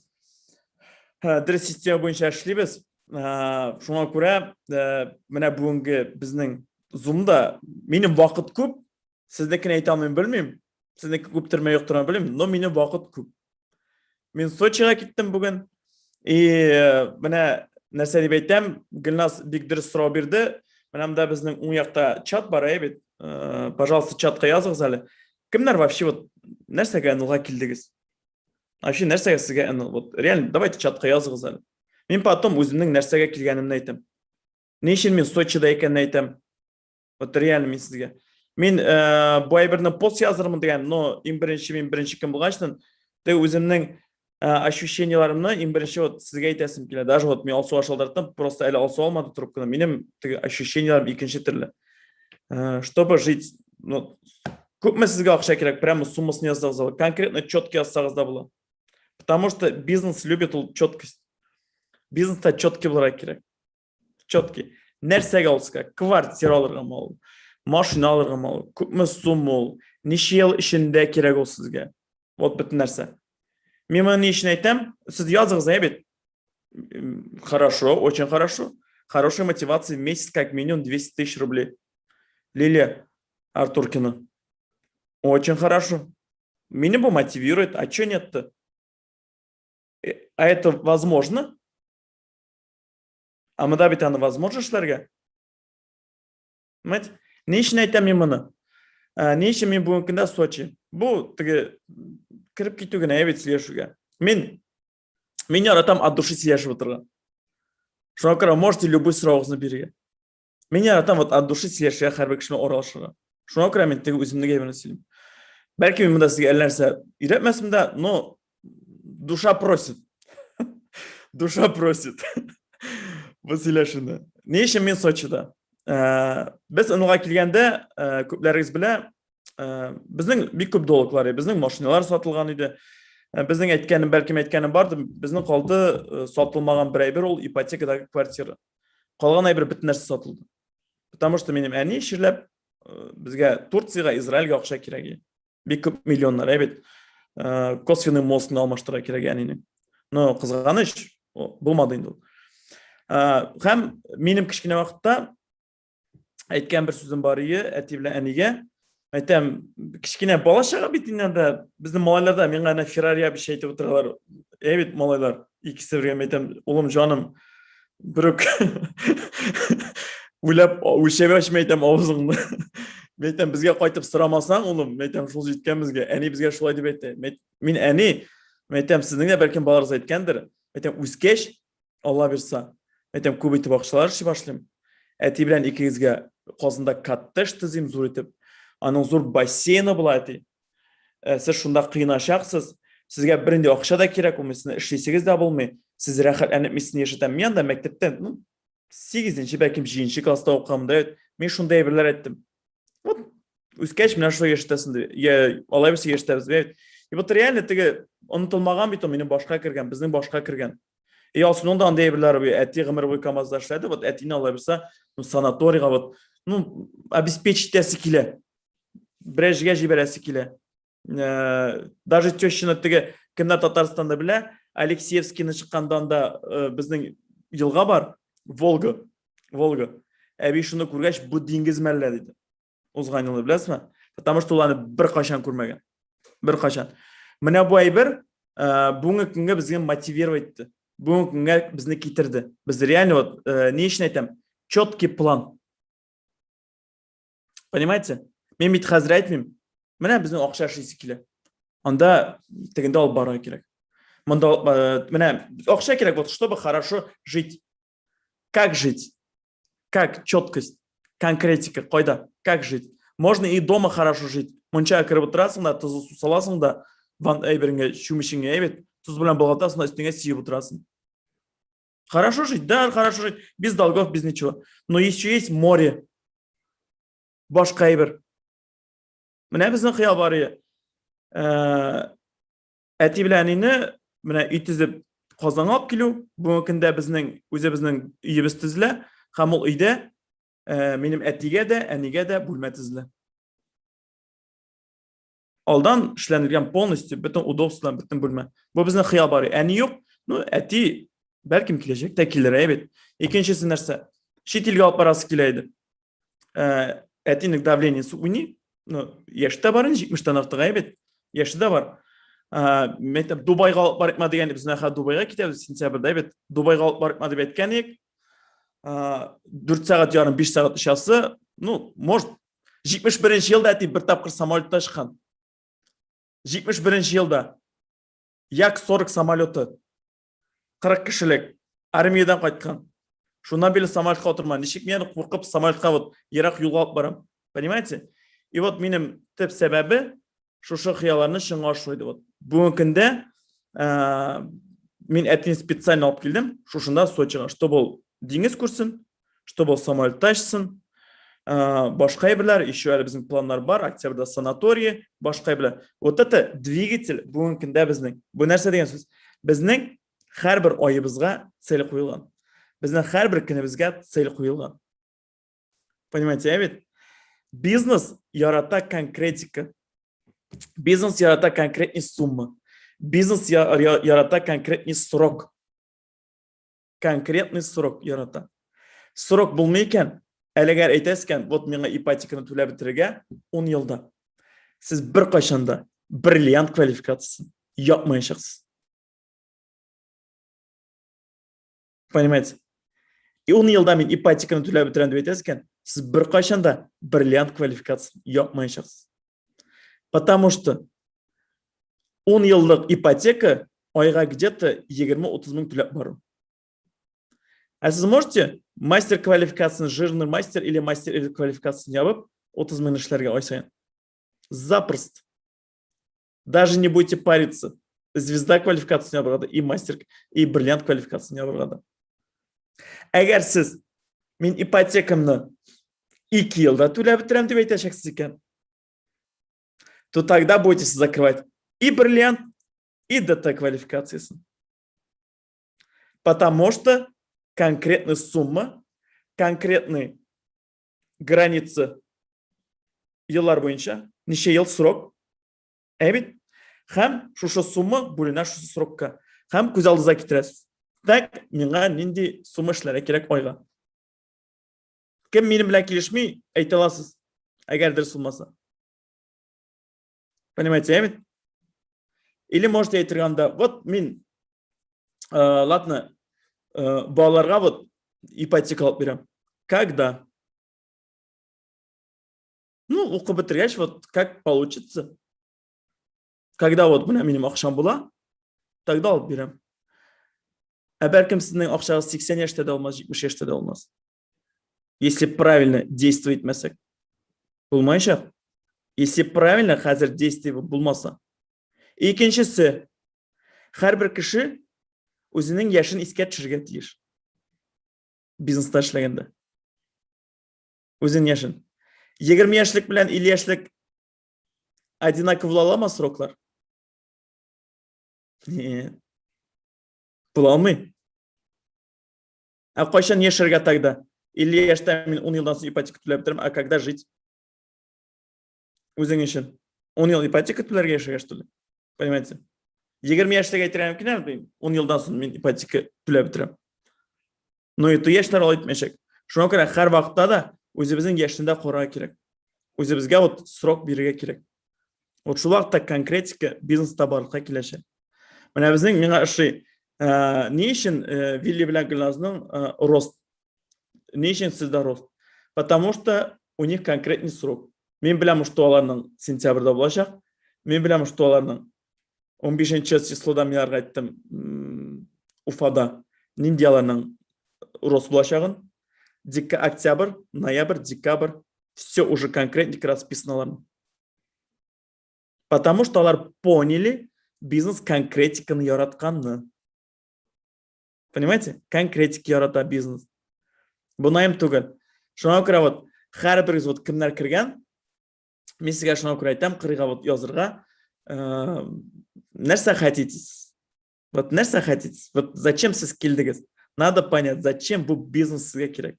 Дөрес система буенча эшлибез. Шуңа күрә менә бүгенге безнең Zoom-да минем вакыт күп, сезнекен әйтә алмыйм, белмим. Сезнеке күптерме, юктырмы белмим, но минем вакыт күп. Мин Сочига киттем бүген. И менә нәрсә дип әйтәм, Гөлназ бик дөрес сорау бирде. Менә монда безнең уң якта чат бар, әйе бит. Пожалуйста, чатка языгыз әле. Кемнәр вообще вот нәрсәгә НЛга килдегез? Вообще нәрсәгә сезгә НЛ? Вот реально, давайте чатка языгыз әле. Мин потом үземнең нәрсәгә килгәнемне әйтәм. Ни өчен мин Сочида икәнне әйтәм. Вот реально мин сезгә. Мин бу әйберне пост язырмын дигән, но иң беренче мин беренче кем булгачтын, теге үземнең ощущениеларымны иң беренче вот сезгә әйтәсем килә. Даже вот мин Алсуга шалтыраттым, просто әле Алсу алмады трубканы. Минем теге ощущениеларым икенче төрле. Чтобы жить, ну, күпме сезгә акча кирәк, прямо суммасын язсагыз да була, конкретно четко язсагыз да була. Потому что бизнес любит ул четкость. Бизнеста четкий булырга кирәк. Четкий. Нәрсәгә ул сезгә? Квартира алыргамы ул? Машина алыргамы ул? Күпме сумма ул? Ничә ел эчендә кирәк ул сезгә? Вот бөтен нәрсә. Мин моны ни өчен әйтәм? Сез языгыз, әйе бит? Хорошо, очень хорошо. Хорошая мотивация в месяц как минимум 200 тысяч рублей. Лилия Артуркина. Очень хорошо. Меня бы мотивирует, а что нет-то? А это возможно? А монда бит аны возможно эшләргә. Понимаете? Ни өчен әйтәм мин моны? Ни өчен мин бүгенге көндә Сочи? Бу теге кереп китү генә бит сөйләшүгә. Мин яратам от души сөйләшеп утырырга. Шуңа күрә можете любой соравыгызны бирергә. Мин яратам вот от души сөйләшергә, һәрбер кеше белән аралашырга. Шуңа күрә мин теге үземнең әйберне сөйлим. Бәлки мин монда сезгә әллә нәрсә өйрәтмәсем дә, но душа просит. Душа просит. Бу сөйләшүне. Ни өчен мин Сочида? Без НЛга килгәндә, күпләрегез белә, безнең бик күп долглар, безнең машиналар сатылган иде. Безнең әйткәнем, бәлкем әйткәнем бардыр, безнең калды сатылмаган бер әйбер, ул ипотекадагы квартира. Калган әйбер бөтен нәрсә сатылды. Потому что минем әни чирләп, безгә Турциягә, Израильгә акча кирәк иде. Бик күп миллионнар, әйбәт. Косвенный мозгны алмаштырырга кирәк әнинең. Но кызганыч, булмады инде ул. Һәм минем кечкенә вакытта әйткән бер сүзем бар иде әти белән әнигә. Әйтәм, кечкенә бала чага бит инде анда, безнең малайлар да миңа әнә Феррари абый әйтеп утыралар. Әй бит малайлар, икесе бергә мин әйтәм, улым җаным, берүк уйлап үлчәп ачма әйтәм авызыңны. Мин әйтәм, безгә кайтып сорамасаң, улым, мин әйтәм, шул җиткән безгә. Әни безгә шулай дип әйтте. Мин әни, мин әйтәм, сезнең дә бәлкем балаларыгыз әйткәндер. Әйтәм, үскәч, Алла бирса, әйтәм, күп итеп акчалар эшли башлыйм. Әти белән икегезгә Казанда коттедж төзим зур итеп. Аның зур бассейны була, әти. Сез шунда кыйначаксыз. Сезгә бернинди акча да кирәк булмый, сезне эшлисегез дә булмый. Сез рәхәтләнеп мин сезне яшәтәм. Мин анда мәктәптә, ну, 8-нче, бәлкем 7-нче класста укыган да, мин шундый әйберләр әйттем. Вот үскәч менә шулай яшәтәсең дип. Я алай булса яшәтәбез. И вот реально теге онытылмаган бит ул минем башка кергән, безнең башка кергән. И Алсуның да андый әйберләре буе. Әти гомер буе КАМАЗда эшләде. Вот әтине алай булса, ну, санаторийга вот, ну, обеспечить итәсе килә. Берәр җиргә җибәрәсе килә. Даже тещина теге кемнәр Татарстанда белә, Алексеевскийны чыкканда анда безнең елга бар, Волга. Волга. Әби шуны күргәч, бу диңгез мәллә диде. Узган елны беләсезме? Потому что ул аны беркайчан күрмәгән. Беркайчан. Менә бу әйбер бүгенге көнгә безгә мотивировать итте. Бүгенге көнгә безне китерде. Без реально вот ни өчен әйтәм, четкий план. Понимаете? Мин бит хәзер әйтмим. Менә безнең акча эшлисе килә. Анда тегендә алып барырга кирәк. Монда менә акча кирәк, вот чтобы хорошо жить. Как жить? Как четкость, конкретика, кайда? Как жить? Можно и дома хорошо жить. Мунчага кереп утырасың да, тозлы су саласың да, ван әйбереңә, чүмечеңә әйбәт, тоз белән болгатасың да, өстеңә сибеп утырасың. Хорошо жить, да, хорошо жить, без долгов, без ничего. Но еще есть море. Башка әйбер. Менә безнең хыял бар иде. Әти белән әнине менә өй төзеп Казанга алып килү. Бүгенге көндә безнең үзебезнең өебез төзелә һәм ул өйдә минем әтигә дә, әнигә дә бүлмә төзелә. Алдан эшләнелгән полностью бөтен удобстволар, бөтен бүлмә. Бу безнең хыял бар. Әни юк, ну әти бәлкем киләчәктә килер, әйбәт. Икенчесе нәрсә? Чит илгә алып барасы килә иде. Әтинең давлениесе уйный, ну, яше дә бар инде, 70-тән артык әйбәт, яше дә бар. Мен әйтәм, Дубайга алып барыйкмы дигән, без менә Дубайга китәбез сентябрьдә әйбәт. Дубайга алып барыйкмы дип әйткән идек. 4 сәгать ярым, 5 сәгать очасы, ну, может, 71 елда әти бер тапкыр самолетта очкан. 71 елда. Як-40 самолеты. 40 кешелек армиядән кайткан. Шуннан бирле самолетка утырмадым. Ничек мин куркып самолетка вот ерак юлга алып барам. Понимаете? И вот минем төп сәбәбе шушы хыялларны чынга ашыру иде. Вот бүгенге көндә мин әтине специально алып килдем шушында Сочига, чтобы ул диңгез күрсен, чтобы ул самолетта очсын. Башка әйберләр, еще әле безнең планнар бар, октябрьдә санаторий, башка әйберләр. Вот это двигатель бүгенге көндә безнең. Бу нәрсә дигән сүз? Безнең һәрбер айыбызга цель куелган. Безнең һәрбер көнебезгә цель куелган. Понимаете, ә бит? Бизнес ярата конкретика. Бизнес ярата конкретный сумма. Бизнес ярата конкретный срок. Конкретный срок ярата. Срок булмый икән, Әле әгәр әйтәсез икән, вот миңа ипотеканы түләп бетерергә 10 елда. Сез беркайчан да бриллиант квалификациясен япмаячаксыз. Понимаете? И 10 елда мин ипотеканы түләп бетерәм дип әйтәсез икән, сез беркайчан да бриллиант квалификациясен япмаячаксыз. Потому что 10 еллык ипотека айга где-то 20-30 мең түләп бару. Ә сез можете мастер квалификациясен, жирный мастер или мастер квалификациясен ябып, 30 мең эшләргә ай саен? Запросто. Даже не будете париться. Звезда квалификациясен ябырга да, и мастер, и бриллиант квалификациясен ябырга да. Әгәр сез мин ипотекамны 2 елда түләп бетерәм дип әйтәчәксез икән, то тогда будете закрывать и бриллиант, и ДТ квалификациясен. Потому что конкретная сумма, конкретный граница еллар буенча, ничә ел срок, ә бит? Һәм шушы сумма бүленә шушы срокка. Һәм күз алдыгызга китерәсез. Так, миңа нинди сумма эшләргә кирәк айга? Кем минем белән килешми, әйтә аласыз, әгәр дөрес булмаса. Понимаете, ә бит? Или можете әйтергә анда, вот мин, ладно, балаларга вот ипотека алып бирәм. Когда? Ну, укып бетергәч, вот как получится. Когда вот менә минем акчам була, тогда алып бирәм. Ә бәлкем сезнең акчагыз 80 яшьтә дә алмас, 70 яшьтә дә алмас. Если правильно действовать итмәсәк. Булмаячак. Если правильно хәзер действие булмаса. Икенчесе, һәрбер кеше үзенең яшен искә төшерергә тиеш. Бизнеста эшләгәндә. Үзенең яшен. 20 яшьлек белән 50 яшьлек одинаково була аламы сроклар? Нет. Була алмый. Ә кайчан яшәргә тогда? 50 яшьтә мин 10 елдан соң ипотека түләп бетерәм, а когда жить? Үзең өчен. 10 ел ипотека түләргә яшәргә что ли? Понимаете? 20 яшьтәге әйтергә мөмкин әле, 10 елдан соң мин ипотека түләп бетерәм. Но и яшьләр алай итмәячәк. Шуңа күрә һәр вакытта да үзебезнең яшьне дә карарга кирәк. Үзебезгә вот срок бирергә кирәк. Вот шул вакытта конкретика бизнеста барлыкка киләчәк. Менә безнең миңа ошый, ни өчен Вилли белән Гөлназның рост? Ни өчен сездә рост? Потому что у них конкретный срок. Мин беләм, что аларның сентябрьдә булачак. Мин беләм, что аларның 15 числода мин аларга әйттем, Уфада нинди аларның рост булачагын. Октябрь, ноябрь, декабрь, все уже конкретненько расписано аларның. Потому что алар поняли бизнес конкретиканы яратканны. Понимаете? Конкретика ярата бизнес. Бунаем түгел. Шуңа күрә вот һәрберегез вот кемнәр кергән, мин сезгә шуңа күрә әйтәм, кырыйга вот язырга, нәрсә хотите? Вот нәрсә хотите? Вот зачем сез килдегез? Надо понять, зачем бу бизнес сезгә кирәк.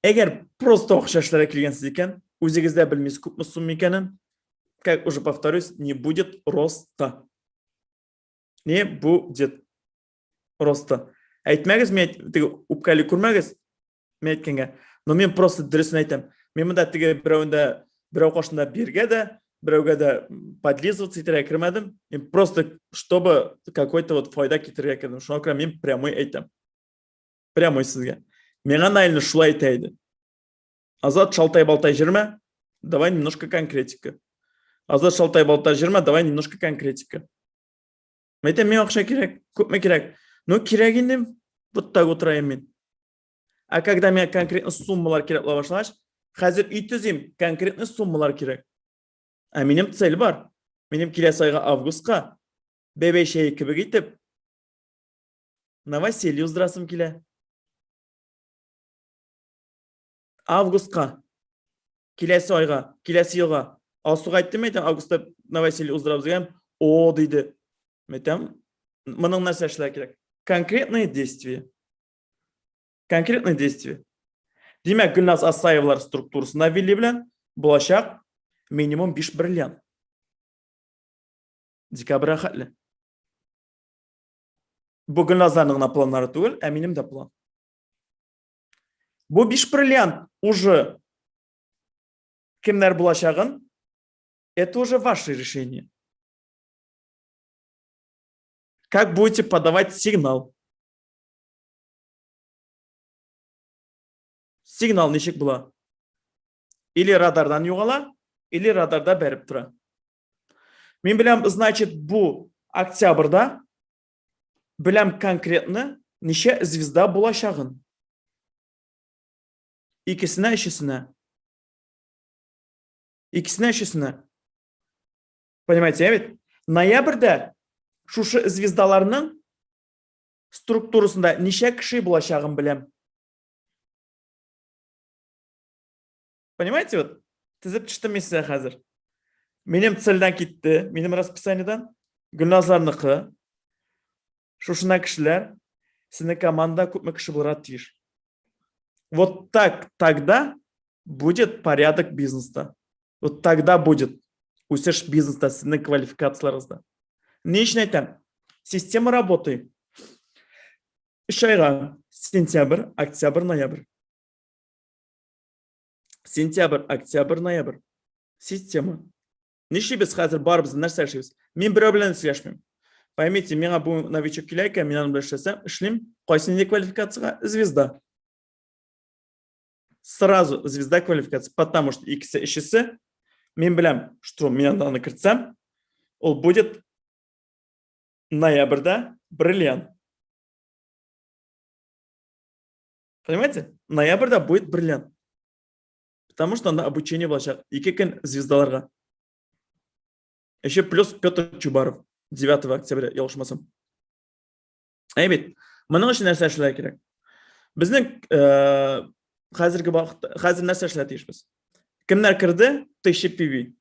Әгәр просто акча эшләргә килгәнсез икән, үзегез дә белмисез күпме сумма икәнен, как уже повторюсь, не будет роста. Не будет роста. Әйтмәгез, мин теге үпкәли күрмәгез, мин әйткәнгә. Но мин просто дөресен әйтәм. Мин монда теге берәүндә, берәү каршында биргә дә, берәүгә дә подлизываться итәргә кермәдем. Мин просто, чтобы какой-то вот файда китерергә кердем. Шуңа күрә мин прямой әйтәм. Прямой сезгә. Миңа Наилне шулай әйтә иде. Азат, шалтай-балтай җөрмә, давай немножко конкретика. Азат, шалтай-балтай җөрмә, давай немножко конкретика. Мен әйтәм, миңа акча кирәк, күпме кирәк? Ну, кирәк инде, вот так утырайым мин. Ә когда миңа конкретно суммалар кирәк була башлагач, хәзер өй төзим, конкретно суммалар кирәк. Ә минем цель бар. Минем киләсе айга августка бәбәй чәе кебек итеп новоселье уздырасым килә. Августка киләсе айга, киләсе елга. Алсуга әйттем, әйтәм, августта новоселье уздырабыз дигән. О, диде. Әйтәм, моның нәрсә эшләргә кирәк? Конкретные действия. Конкретные действия. Димәк, Гөлназ Асаевлар структурасында Вилли белән булачак минимум 5 бриллиант. Декабрьгә хәтле. Бу Гөлназларның гына планнары түгел, ә минем дә план. Бу 5 бриллиант уже кемнәр булачагын, это уже ваше решение. Как будете подавать сигнал? Сигнал ничек була? Или радардан югала, или радарда бәреп тора. Мин беләм, значит, бу октябрьда беләм конкретно ничә звезда булачагын. Икесенә, өчесенә. Икесенә, өчесенә. Понимаете, я ведь? Ноябрьдә шушы звездаларның структурасында ничә кеше булачагын беләм. Понимаете, вот? Тезеп төштем мин сезгә хәзер. Минем цельдән китте, минем расписаниедән. Гөлназларныкы. Шушына кешеләр, сезнең команда күпме кеше булырга тиеш. Вот так тогда будет порядок бизнеста. Вот тогда будет үсеш бизнеста, сезнең квалификацияләрегездә. Ни өчен әйтәм? Система работы. Өч айга сентябрь, октябрь, ноябрь. Сентябрь, октябрь, ноябрь. Система. Нишлибез хәзер барыбыз нәрсә эшлибез? Мин берәү белән сөйләшмим. Поймите, миңа бу новичок килә икән, мин аның белән эшләсәм, эшлим. Кайсы нинди квалификациягә? Звезда. Сразу звезда квалификация, потому что икесе өчесе, мин беләм, что мин аны кертсәм, ул будет ноябрьдә бриллиант. Понимаете? Ноябрьдә будет бриллиант. Потому что анда обучение булачак. Ике көн звездаларга. Еще плюс Петр Чубаров 9 октября, ялгышмасам. Әй бит, моның өчен нәрсә эшләргә кирәк? Безнең э, хәзерге вакытта, хәзер нәрсә эшләргә тиешбез? Кемнәр керде? 1000 PV.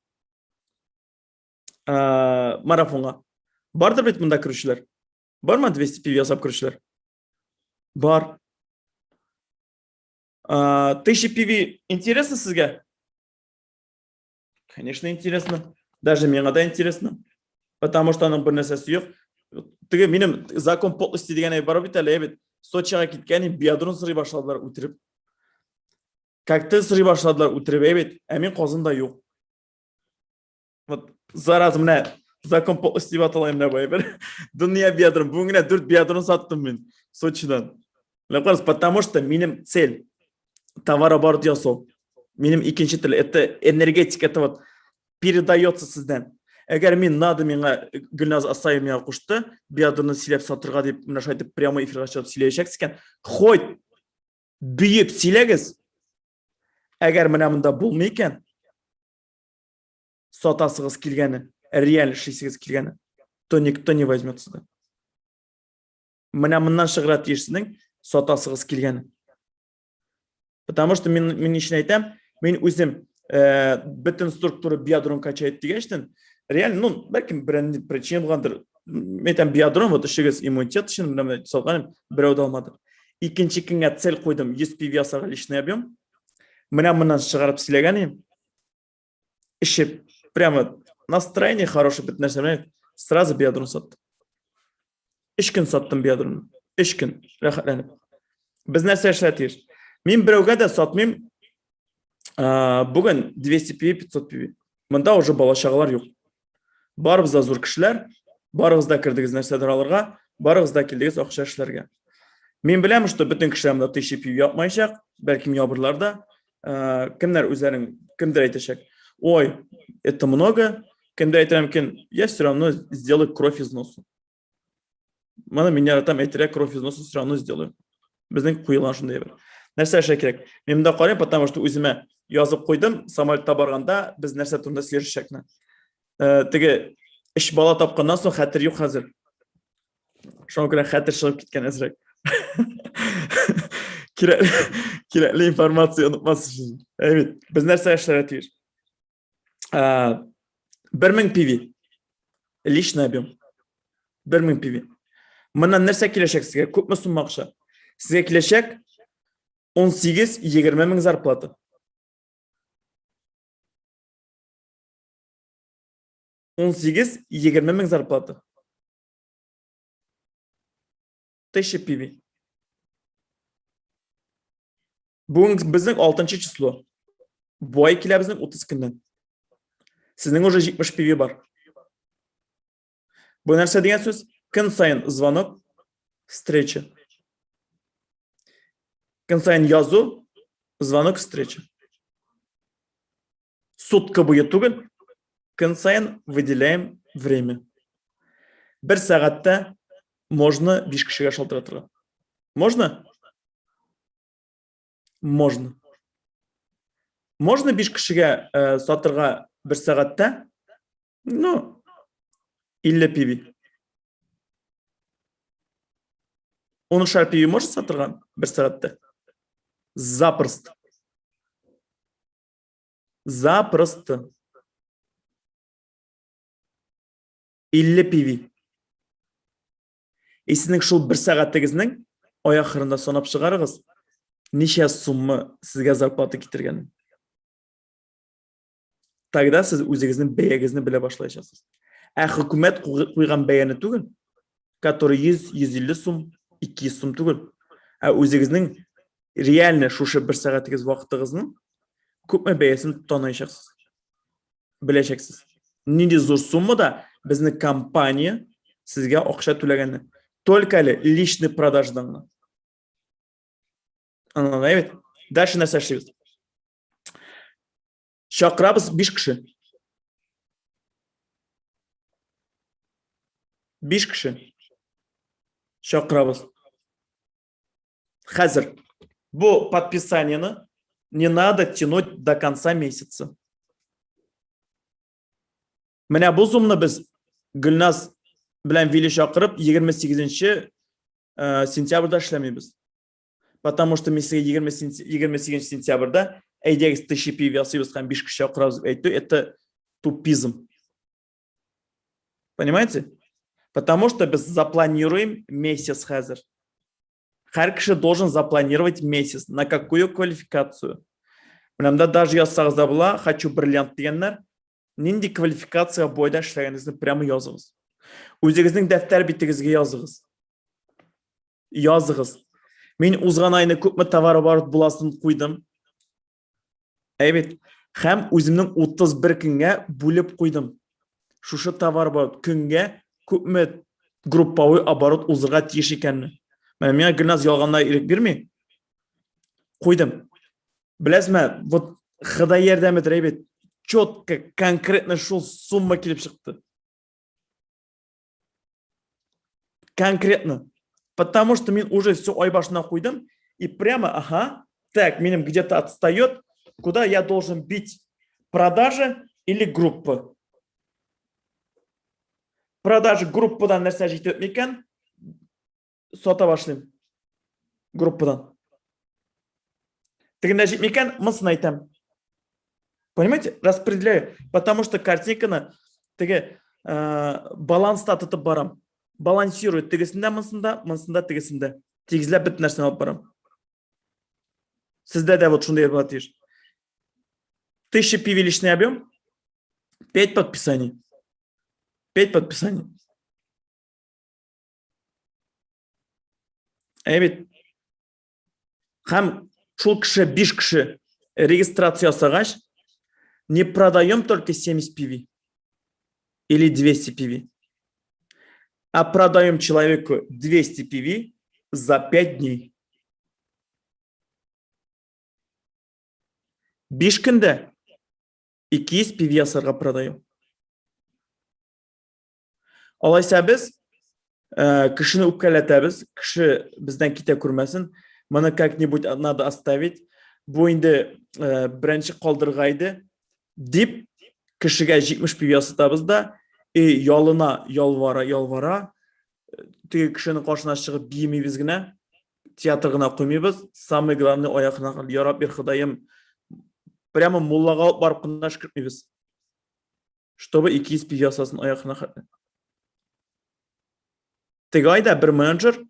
Э, марафонга. Бардыр бит монда керүчеләр? Бармы 200 PV ясап керүчеләр? Бар. 1000 PV интересно сезгә? Конечно, интересно. Даже миңа да интересно. Потому что аның бер нәрсәсе юк. Теге минем закон подлости дигән әйбер бар бит әле, бит. Сочига киткән биадрон сорый башладылар үтереп. Коктейль сорый башладылар үтереп, әйбит. Ә мин Казанда юк. Вот зараза менә закон подлости дип атала менә бу әйбер. Дөнья биадрон. Бүген генә 4 биадрон саттым мин Сочидан. Потому что минем цель товарооборот ясау. Минем икенче тел это энергетика, это вот передается сездән. Әгәр мин надо миңа Гөлназ Асаева миңа кушты, биадрны сөйләп сатырга дип, менә шулай итеп прямой эфирга чыгып сөйләячәксез икән, хоть бөеп сөйләгез. Әгәр менә монда булмый икән, сатасыгыз килгәне, реаль эшлисегез килгәне, то никто не возьмет сездән. Менә моннан чыгырга тиеш сезнең сатасыгыз килгәне. Потому что мин, мин өчен әйтәм, мин үзем бөтен структура биадрон качает дигәчтен, реально, ну, бәлкем берәр причина булгандыр. Мин әйтәм, биадрон, вот эшегез иммунитет өчен, менә салганым, берәү дә алмады. Икенче көнгә цель куйдым, 100 PV ясарга личный объем. Менә моннан чыгарып сөйләгән идем. Эчеп, прямо настроение хорошее, бөтен нәрсә белән сразу биадрон саттым. Өч көн саттым биадронны. Өч көн рәхәтләнеп. Без нәрсә эшләргә тиеш? Мин берәүгә дә сатмыйм. Бүген 200 PV, 500 PV. Монда уже бала-чагалар юк. Барыбыз да зур кешеләр, барыгыз да кердегез нәрсәдер алырга, барыгыз да килдегез акча эшләргә. Мин беләм, что бөтен кешеләр монда 1000 PV япмаячак, бәлкем ябырлар да. Кемнәр үзләрен, кемдер әйтәчәк, ой, это много, кемдер әйтергә мөмкин, я все равно сделаю кровь из носу. Моны мин яратам әйтергә, кровь из носу все равно сделаю. Безнең куелган шундый әйбер. Нәрсә эшләргә кирәк? Мин монда карыйм, потому что үземә язып куйдым, самолетта барганда без нәрсә турында сөйләшәчәкне. Теге өч бала тапканнан соң хәтер юк хәзер. Шуңа күрә хәтер чыгып киткән әзрәк. Кирәкле информация онытмас өчен. Әйбит, без нәрсә эшләргә тиеш? 1000 PV. Личный объем. 1000 PV. Моннан нәрсә киләчәк сезгә? Күпме сумма акча? Сезгә киләчәк 18-20 мең зарплата. 18-20 мең зарплата. 1000 PV. Бүген безнең 6 число. Бу ай килә безнең 30 көннән. Сезнең уже 70 PV бар. Бу нәрсә дигән сүз? Көн саен звонок, встреча. Көн саен язу, звонок, встреча. Сутка буе түгел, көн саен выделяем время. Бер сәгатьтә можно 5 кешегә шалтыратырга. Можно? Можно. Можно 5 кешегә э, сатырга бер сәгатьтә? Ну, 50 пиви. Унышар пиви может сатырга бер сәгатьтә? Запросто. Запросто. 50 пиви. И сезнең шул бер сәгатегезнең ай ахырында санап чыгарыгыз, ничә сумма сезгә зарплата китергәнен. Тогда сез үзегезнең бәягезне белә башлаячаксыз. Ә хөкүмәт куйган бәяне түгел, который 100, 150 сум, 200 сум түгел, ә үзегезнең реально шушы бер сәгатегез вакытыгызның күпме бәясен таныячаксыз. Беләчәксез. Нинди зур суммада безнең компания сезгә акча түләгәнне. Только әле личный продажадан гына. Аңладың, бит? Дальше нәрсә эшлибез? Чакырабыз 5 кеше. 5 кеше. Чакырабыз. Хәзер бу подписаниены не надо тянуть до конца месяца. Менә бу зумны без Гөлназ белән Вили чакырып 28 э, сентябрьдә эшләмибез. Потому что мин сезгә 28 сентябрьдә әйдәгез 1000 пив ясыйбыз һәм 5 кеше чакырабыз дип әйтү это тупизм. Понимаете? Потому что без запланируем месяц хәзер. Һәр кеше должен запланировать месяц. На какую квалификацию? Менә монда даже язсагыз да була, хочу бриллиант дигәннәр. Нинди квалификация бойда эшләгәнегезне прямо языгыз. Үзегезнең дәфтәр битегезгә языгыз. Языгыз. Мин узган айны күпме товар оборот буласын куйдым. Әйбит. Һәм үземнең 31 көнгә бүлеп куйдым. Шушы товар оборот көнгә күпме групповой оборот узырга тиеш икәнне. Менә миңа Гөлназ ялганнар ирек бирми. Куйдым. Беләсезме, вот Ходай ярдәмедер, әйбит. Четко, конкретно шул сумма килеп чыкты. Конкретно. Потому что мин уже все ай башына куйдым и прямо, ага, так, минем где-то отстает, куда я должен бить продажи или группы. Продажи группадан нәрсә җитеп микән? Сата башлыйм. Группадан. Тегендә җитми икән, монысын әйтәм. Понимаете? Распределяю. Потому что картинканы теге э, баланста тотып барам. Балансирую. Тегесендә, монысында, монысында, тегесендә. Тигезләп бөтен нәрсәне алып барам. Сездә дә вот шундый була тиеш. 1000 PV личный объем, 5 подписаний. 5 подписаний. Әйе бит. Һәм шул кеше 5 кеше регистрация ясагач, не продаем только 70 PV или 200 PV, а продаем человеку 200 PV за 5 дней. 5 көндә 200 PV ясарга продаем. Алайса без э, кешене үпкәләтәбез, кеше бездән китә күрмәсен. Моны как-нибудь надо оставить. Бу инде э, беренче калдырырга иде дип кешегә 70 пив ясатабыз да, и ялына ялвара, ялвара, теге кешенең каршына чыгып биемибез генә, театр гына куймыйбыз. Самый главный аягына ярап бир Ходаем. Прямо муллага алып барып кына өшкертмибез. Чтобы 200 пи ясасын аякына хәтле. Теге айда бер менеджер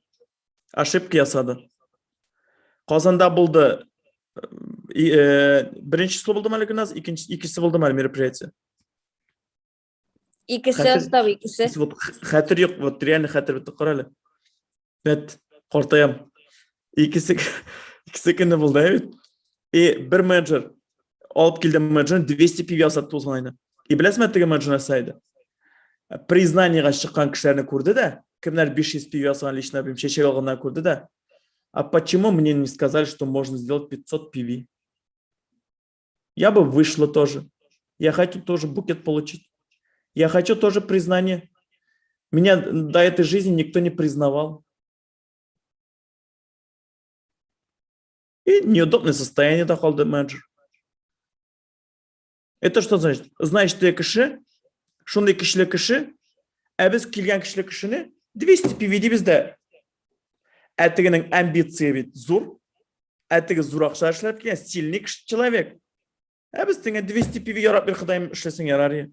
ошибка ясады. Казанда булды э, беренче число булдымы әле Гөлназ, икенче икенчесе булдымы әле мероприятие? Икесе остап, икесе. Вот хәтер юк, вот реально хәтер бетте, кара әле. Бет, картаям. Икесе икесе көне булды, ә бит. И бер менеджер алып килде менеджер 200 PV ясатты узган айны. И беләсезме теге менеджер нәрсә әйтте? Признаниега чыккан кешеләрне күрде дә, кемнәр 500 PV ясаган лично белмим, чәчәк алганнар күрде дә. А почему мне не сказали, что можно сделать 500 PV? Я бы вышла тоже. Я хочу тоже букет получить. Я хочу тоже признание. Меня до этой жизни никто не признавал. И неудобное состояние да калды менеджер. Это что значит? Значит, теге кеше, шундый көчле кеше, ә без килгән көчле кешене 200 PV дибез дә. Ә тегенең амбиция бит зур. Ә теге зур акча эшләп килгән, сильный человек. Ә без тегеңә 200 PV ярап бир, Ходаем, эшләсәң ярар.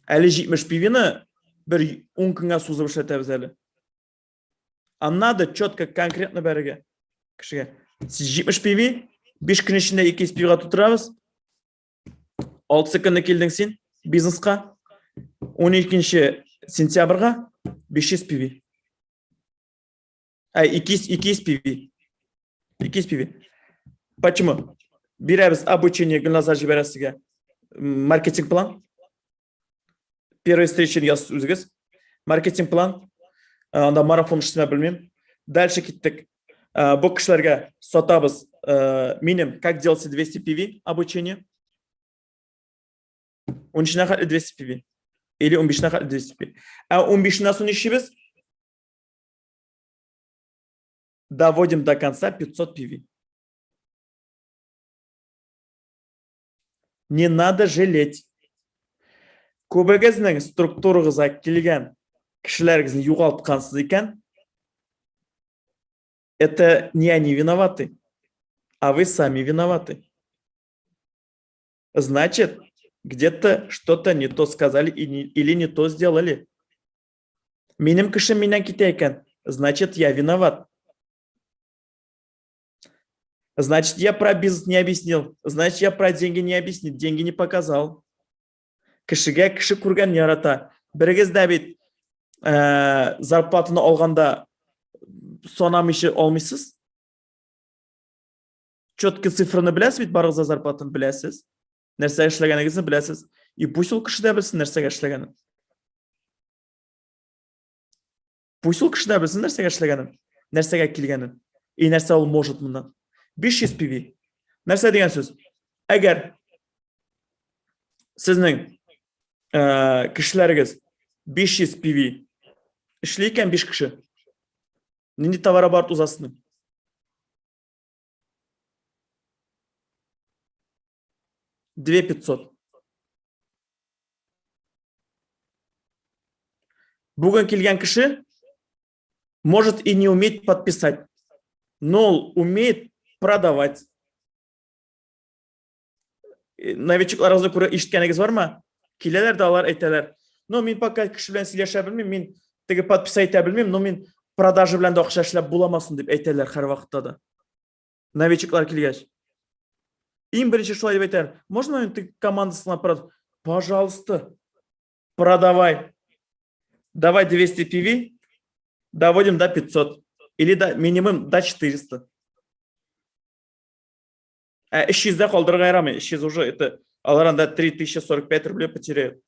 Әле 70 PV-ны бер 10 көнгә сузып эшләтәбез әле. А надо четко, конкретно бәрергә кешегә. 70 PV, 5 көн эчендә 200 PV-га тутырабыз. 6 көнне килдең син бизнеска. 12 сентябрьгә 500 PV. Ә 200 200 PV. 200 PV. Почему? Бирәбез обучение Гөлназар җибәрә сезгә. Маркетинг план. Первый встреча яз үзегез. Маркетинг план. Э, анда марафон эшсенә белмим. Дальше киттек. Э, бу кешеләргә сатабыз э, минем как делается 200 PV обучение. 13-нә хәтле 200 PV. Или 15-нә хәтле 200 PV. Ә 15-нә соң нишлибез? Доводим до конца 500 PV. Не надо жалеть. Күбегезнең структурагызга килгән кешеләрегезне югалткансыз икән, это не они виноваты, а вы сами виноваты. Значит, где-то что-то не то сказали или не то сделали. Минем кешем миннән китә икән, значит, я виноват. Значит, я про бизнес не объяснил. Значит, я про деньги не объяснил, деньги не показал. Кешегә кеше күргән ярата. Берегез дә бит э, зарплатаны алганда санамыйча алмыйсыз. Четкий цифраны беләсез бит, барыгыз да зарплатаны беләсез. Нәрсә эшләгәнегезне беләсез. И пусть ул кеше дә белсен нәрсәгә эшләгәнен. Пусть ул кеше дә белсен нәрсәгә эшләгәнен, нәрсәгә килгәнен. И нәрсә ул может моннан. 500 PV. Нәрсә дигән сүз? Әгәр сезнең э, кешеләрегез 500 PV эшли икән 5 кеше, нинди товарооборот узасың? 2500. Бүген килгән кеше может и не уметь подписать, но ул умеет продавать. Э, новичокларыгызны күрә ишеткәнегез бармы? Киләләр дә алар әйтәләр. Но мин пока кеше белән сөйләшә белмим, мин теге подписать итә белмим, но мин продажа белән дә акча эшләп буламасын дип әйтәләр һәрвакытта да. Новичоклар килгәч. Иң беренче шулай дип әйтәләр. Можно мин теге командасына прод... Пожалуйста, продавай. Давай 200 PV, доводим до 500. Или до, минимум до 400. Ә 300-дә калдырырга ярамый. 300 уже это алар анда 3045 рублей потеряют.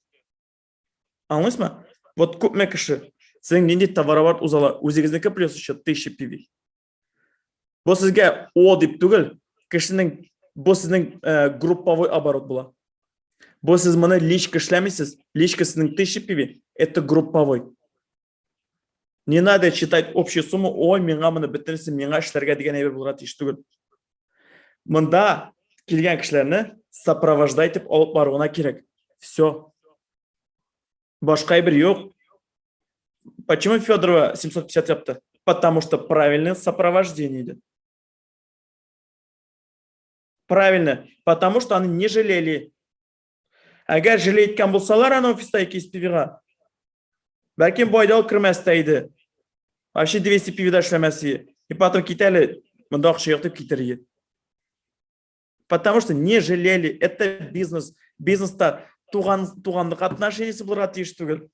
Аңлыйсызмы? Вот күпме кеше сезнең нинди товарооборот узала, үзегезнеке плюс еще 1000 PV. Бу сезгә о дип түгел, кешенең бу сезнең э, групповой оборот була. Бу сез моны личка эшләмисез, личка сезнең 1000 PV, это групповой. Не надо читать общую сумму, ой, миңа моны бетерсен, миңа эшләргә дигән әйбер булырга тиеш түгел. Монда килгән кешеләрне сопровождать итеп алып бару гына кирәк. Все. Башка әйбер юк. Почему Федорова 750 япты? Потому что правильное сопровождение идет. Правильно, потому что они не жалели. Әгәр жалеть иткән булсалар аны офиста 200 PV-га, бәлкем бу айда ул кермәс тә иде. Вообще 200 PV-да эшләмәс иде. И потом кит әле, монда акча юк дип китер иде. Потому что не жалели. Это бизнес. Бизнеста туган туганлык отношениесе булырга тиеш түгел.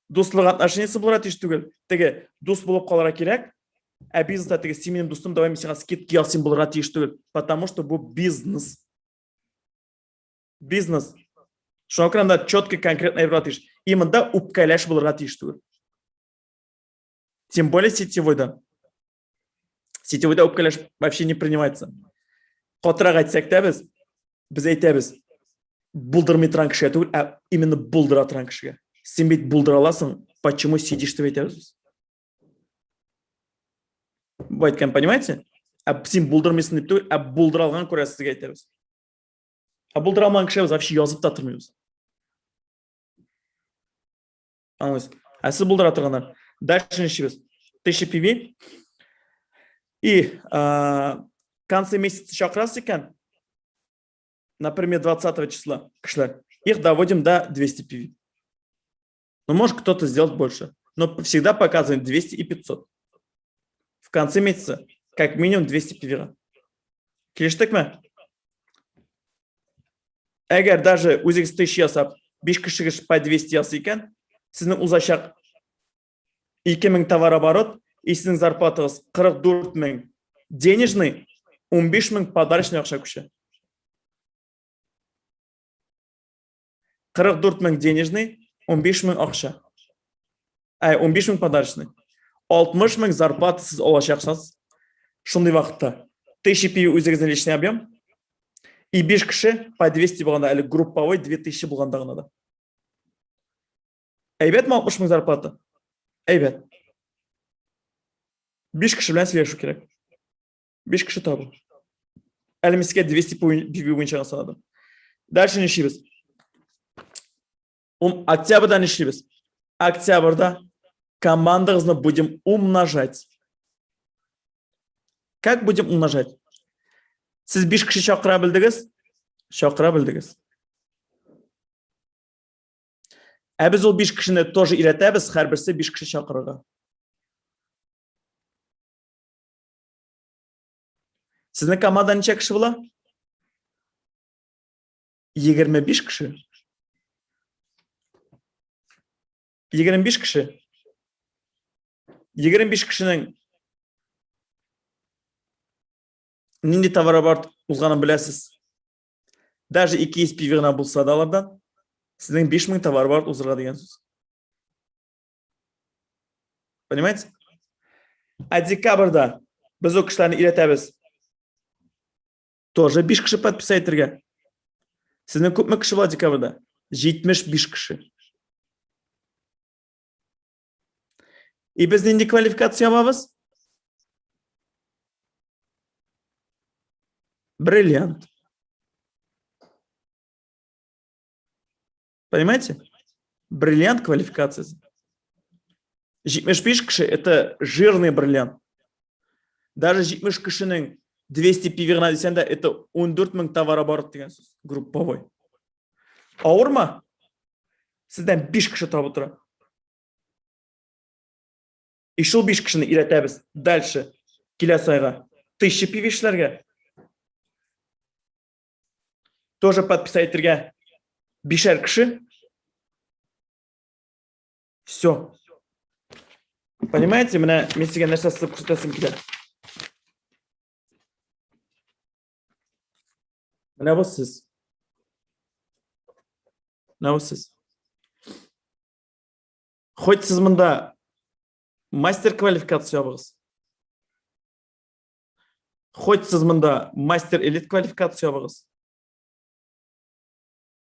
Дуслык отношениесе булырга тиеш түгел. Теге дус булып калырга кирәк. Ә бизнеста теге син минем дустым, давай мин сиңа скидка ясыйм булырга тиеш түгел. Потому что бу бизнес. Бизнес. Шуңа күрә монда четко конкретно әйбер тиеш. И монда үпкәләш булырга тиеш түгел. Тем более сетевойда. Сетевойда үпкәләш вообще не принимается. Катырак әйтсәк тә без, без әйтәбез, булдырмый торган кешегә түгел, ә именно булдыра торган кешегә. Син бит булдыра аласың, почему сидишь дип әйтәбез без. Бу әйткән, понимаете? Ә син булдырмыйсың дип түгел, ә булдыра алган күрә сезгә әйтәбез. Ә булдыра алмаган кешегә без вообще язып та тормыйбыз. Аңлыйсыз? Ә сез булдыра торганнар. Дальше нишлибез? 1000 PV. И конце месяца чакырасыз икән, например, 20 числа кешеләр, их доводим до 200 PV. Но может кто-то сделать больше. Но всегда показываем 200 и 500. В конце месяца как минимум 200 PV. Килештекме? Әгәр даже үзегез 1000 ясап, 5 кешегез по 200 ясый икән, сезнең узачак 2000 товарооборот, и сезнең зарплатагыз 44 мең денежный, 15 мең подарочный акча күчә. 44 мең денежный, 15 мең акча. Әй, 15 мең подарочный. 60 мең зарплата сез алачаксыз. Шундый вакытта. 1000 пиви үзегезнең личный объем. И 5 кеше по 200 булганда, әле групповой 2000 булганда гына да. Әйбәтме 60 мең зарплата? Әйбәт. 5 кеше белән сөйләшү кирәк. 5 кеше табу. Әле мин сезгә 200 пиви буенча гына санадым. Дальше ни эшлибез? Октябрьдә ни эшлибез? Октябрьдә командагызны будем умножать. Как будем умножать? Сез 5 кеше чакыра белдегез? Чакыра белдегез. Ә без ул 5 кешене тоже өйрәтәбез, һәрберсе 5 кеше чакырырга. Сезнең команда ничә кеше була? 25 кеше. 25 кеше. 25 кешенең нинди товарооборот узганын беләсез. Даже 200 пиви гына булса да алардан сезнең 5000 товарооборот узырга дигән сүз. Понимаете? А декабрьда без ул кешеләрне өйрәтәбез. Тоже 5 кеше подписать итәргә. Сезнең күпме кеше була декабрьда? 75 кеше. И без нинди квалификация алабыз? Бриллиант. Понимаете? Бриллиант квалификациясе. 75 кеше это жирный бриллиант. Даже 70 кешенең 200 пиви гына дисәң дә, это 14 мең товарооборот дигән сүз, групповой. Авырмы? Сездән 5 кеше табып тора. И шул 5 кешене өйрәтәбез. Дальше киләсе айга 1000 пиви эшләргә. Тоже подписать итәргә бишәр кеше. Все. Понимаете, менә мин сезгә нәрсә сызып күрсәтәсем килә. Менә бу сез. Менә бу сез. Хоть сез монда мастер квалификация ябыгыз. Хоть сез монда мастер элит квалификация ябыгыз.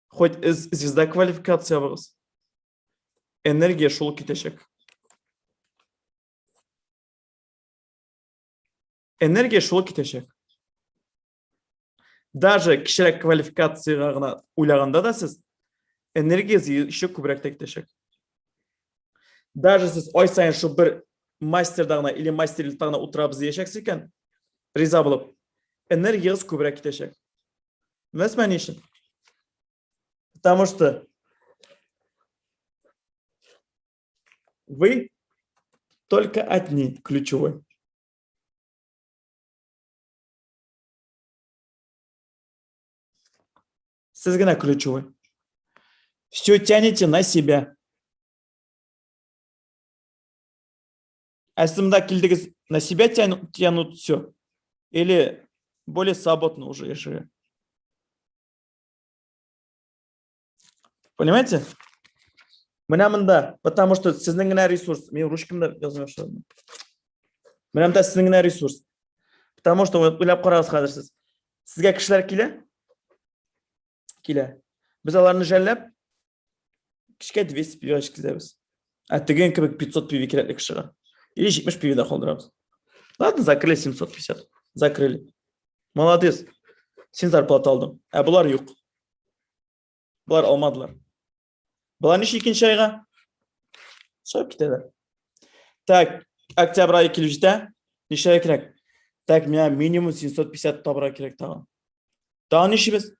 Хоть звезда квалификация ябыгыз. Энергия шул китәчәк. Энергия шул китәчәк. Даже кечерәк квалификациягә гына уйлаганда да сез энергиясы еще күбрәк тә китәчәк. Даже сез ай саен шул бер мастерда гына или мастер элитта гына утырабыз диячәксез икән, риза булып, энергиягез күбрәк китәчәк. Беләсезме ни өчен? Потому что вы только одни ключевой. Сез генә ключевой. Все тянете на себя. Ә сез монда килдегез на себя тянут все? Или более свободно уже яшәргә? Понимаете? Менә монда, потому что сезнең генә ресурс. Мин ручкамда язмый башладым. Менә монда сезнең генә ресурс. Потому что уйлап карагыз хәзер сез. Сезгә кешеләр килә? Килә. Без аларны жәлләп кешкә 200 пиво эчкезәбез. Ә теген кебек 500 пиво кирәкле кешегә. Или 70 пиво да калдырабыз. Ладно, закрыли 750. Закрыли. Молодец. Син зарплата алдың. Ә болар юк. Болар алмадылар. Болар ничә икенче айга? Чыгып китәләр. Так, октябрь айы килеп җитә. Нишләргә кирәк? Так, миңа минимум 750 табырга кирәк тагын. Тагын нишлибез?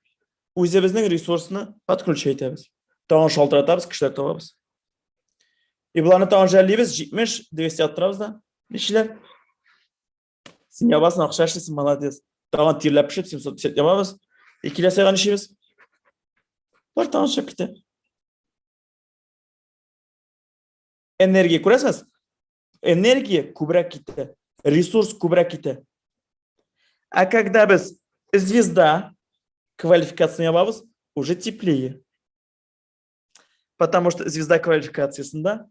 Үзебезнең ресурсны подключать итәбез. Тагын шалтыратабыз, кешеләр табабыз. И боларны тагын жәллибез, 70, 200 яттырабыз да. Нишлиләр? Син ябасың, акча эшлисең, молодец. Тагын тирләп пешеп, 750 ябабыз. И киләсе айга нишлибез? Бар тагын чыгып китә. Энергия күрәсез? Энергия күбрәк китә, ресурс күбрәк китә. А когда без звезда квалификацияне ябабыз, уже теплее. Потому что звезда квалификациясендә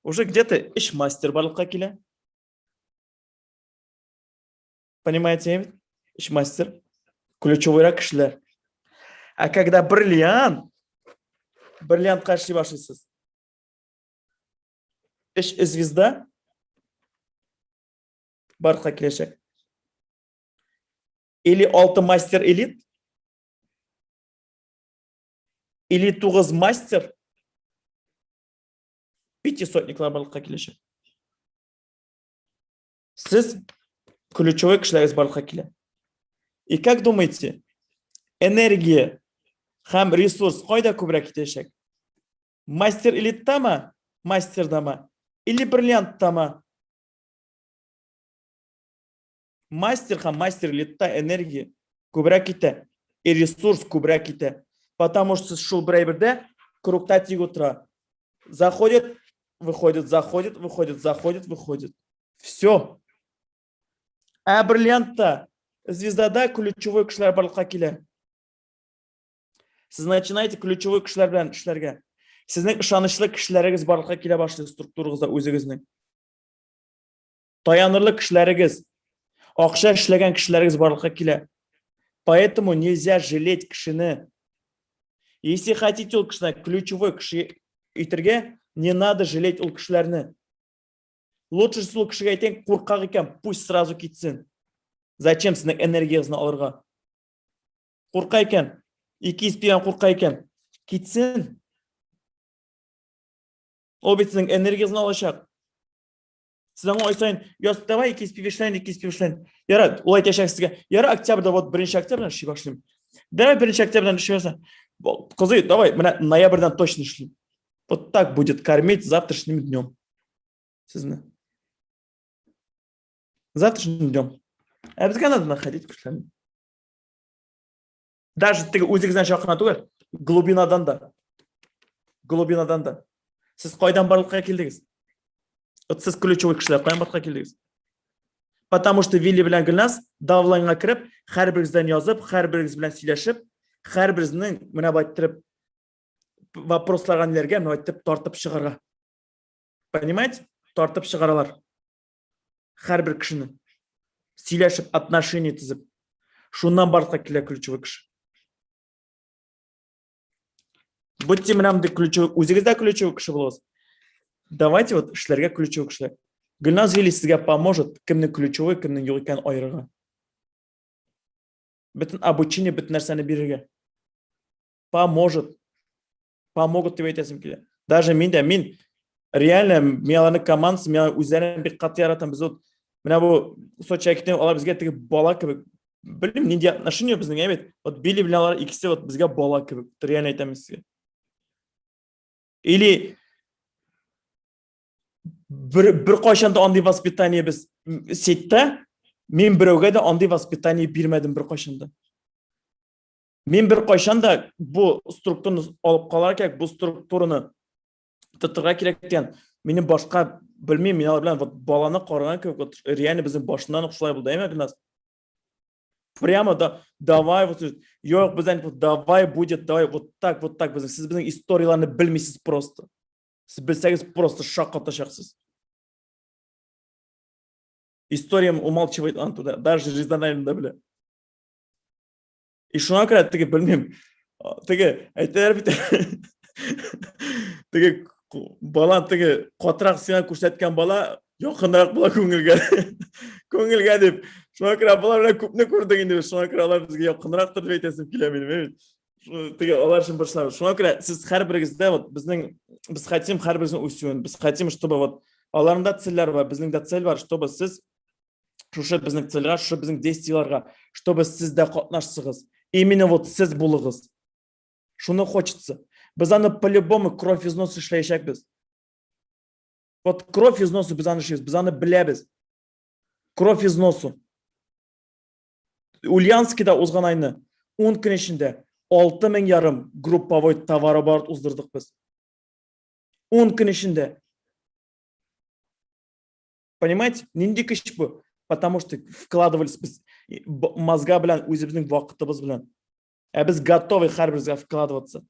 уже где-то эш мастер барлыкка килә. Понимаете, бит? Эш мастер. Ключевойрак кешеләр. А когда бриллиант, бриллиантка эшли башлыйсыз. Эш звезда барлыкка киләчәк. Или алты мастер элит, или тугыз мастер пятисотниклар барлыкка киләчәк. Сез ключевой кешеләрегез барлыкка килә. И как думаете, энергия һәм ресурс кайда күбрәк китәчәк? Мастер элиттамы, мастердамы или бриллианттамы? Мастер һәм мастер элитта энергия күбрәк китә, и ресурс күбрәк китә. Потому что шул бер әйбердә кругта тик утыра. Заходит, выходит, заходит, выходит, заходит, выходит. Все. Ә бриллиантта, звездада ключевой кешеләр барлыкка килә. Сез начинаете ключевой кешеләр белән эшләргә. Сезнең ышанычлы кешеләрегез барлыкка килә башлый структурагызда үзегезнең. Таянырлык кешеләрегез, акча эшләгән кешеләрегез барлыкка килә. Поэтому нельзя жалеть кешене. Если хотите ул кешене ключевой кеше итергә, не надо жалеть ул кешеләрне. Лучше сез ул кешегә әйтең, куркак икән, пусть сразу китсен. Зачем сезнең энергиягызны алырга? Курка икән, 200 пиян курка икән, китсен. Ул бит сезнең энергияңне алачак. Сез аңа ай саен, яз, давай 200 пив эшләйен, 200 пив эшләйен. Яра, ул әйтәчәк сезгә, яра, октябрьдә, вот 1 октябрьдән эшли башлыйм. Давай 1 октябрьдән эшли башлыйм. Кызый, давай, менә ноябрьдән точно эшлим. Вот так будет кормить завтрашним днем. Сезне. Завтрашним днем. Ә безгә надо находить кешеләрне. Даже теге үзегездән чакырган түгел, глубинадан да. Глубинадан да. Сез кайдан барлыкка килдегез? Вот сез ключевой кешеләр кайдан барлыкка килдегез? Потому что Вилли белән Гөлназ даунлайнга кереп, һәрберегездән язып, һәрберегез белән сөйләшеп, һәрберегезнең менә бу әйттереп вопросларга ниләргә менә әйтеп тартып чыгарга. Понимаете? Тартып чыгаралар. Һәрбер кешене. Сөйләшеп, отношения төзеп. Шуннан барлыкка килә ключевой кеше. Будьте менә мондый ключевой, үзегез дә ключевой кеше булыгыз. Давайте вот эшләргә ключевой кешеләр. Гөлназ Вили сезгә поможет, кемнең ключевой, кемнең юк икәнен аерырга. Бөтен обучение, бөтен нәрсәне бирергә. Поможет. Помогут дип әйтәсем килә. Даже мин дә, мин реально, мин аларның командасы, мин үзләрен бик каты яратам. Без вот менә бу Сочига китеп, алар безгә теге бала кебек. Белмим, нинди отношение безнең, әйбәт. Вот Билли белән алар икесе вот безгә бала кебек. Реально әйтәм сезгә. Или бер кайчан да андый воспитание без сетьтә, мин берәүгә дә андый воспитание бирмәдем бер кайчан да. Мин бер кайчан да бу структураны алып калырга кирәк, бу структураны тотырга кирәк дигән минем башка Белмим, мин алар белән вот баланы караган кебек, вот реально безнең башыннан ук шулай булды, әйме, Гөлназ? Прямо да, давай, вот, юк, без әйтеп, давай будет, давай, вот так безнең. Сез безнең историяләрне белмисез просто. Сез белсәгез, просто шаккатачаксыз. Историям умалчивает аны туда, даже Жизданайны да белә. И шуңа күрә теге белмим, теге әйтәләр бит, теге бала теге катырак сиңа күрсәткән бала якынрак була күңелгә. Күңелгә дип. Шуңа күрә болар белән күпне күрдек инде, шуңа күрә алар безгә якынрактыр дип әйтәсем килә минем, бит. Теге алар өчен борчылабыз. Шуңа күрә сез һәрберегездә вот безнең без хотим һәрберебезнең үсүен, без хотим, чтобы вот аларның да цельләре бар, безнең дә цель бар, чтобы сез шушы безнең цельгә, шушы безнең действиеләргә, чтобы сез дә катнашсыгыз. Именно вот сез булыгыз. Шуны хочется. Без аны по-любому кровь из носа эшләячәкбез. Вот кровь из носа без аны эшлибез, без аны беләбез. Кровь из носу. Ульяновскида узган айны 10 көн эчендә 6 мең ярым групповой товарооборот уздырдык без. 10 көн эчендә. Понимаете, нинди көч бу? Потому что вкладывались без мозга белән, үзебезнең вакытыбыз белән. Ә без готовы һәрберебезгә вкладываться.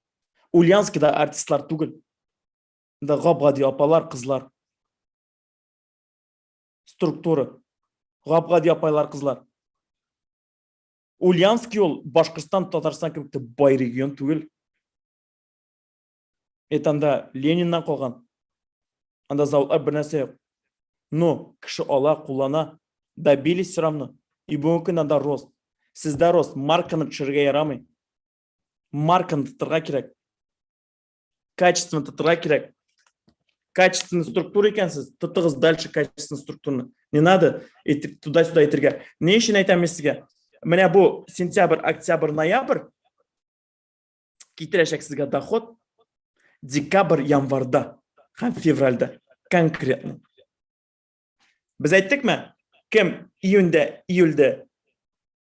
Ульяновскида артистлар түгел. Да гап-гади апалар, кызлар. Структура. Гап-гади апайлар, кызлар. Ульяновский ул Башкортстан, Татарстан кебек тә бай регион түгел. Это анда Лениннан калган. Анда заводлар бер нәрсә юк. Но кеше ала, куллана, добились все равно. И бүгенге көндә анда рост. Сездә рост, марканы төшерергә ярамый. Марканы тотырга кирәк. Качественно тотырга кирәк. Качественный структура икәнсез, тотыгыз дальше качественный структураны. Не надо туда-сюда итергә. Ни өчен әйтәм мин сезгә? Менә бу сентябрь, октябрь, ноябрь китерәчәк сезгә доход декабрь, январьда һәм февральдә конкретно. Без әйттекме? Кем июньдә, июльдә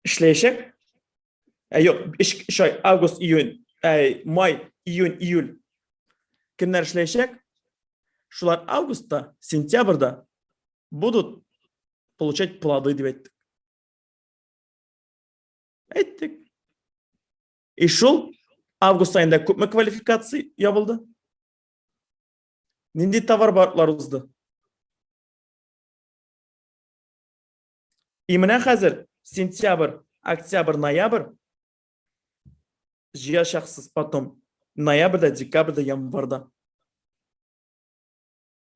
эшләячәк? Ә юк, өч ай, август, июнь, әй, май, июнь, июль. Кемнәр эшләячәк? Шулар августта, сентябрьдә будут получать плоды дип әйттек. Әйттек. И шул август аенда күпме квалификация ябылды? Нинди товар барлар узды? И менә хәзер сентябрь, октябрь, ноябрь җыячаксыз потом. Ноябрьдә, декабрьдә, январьда.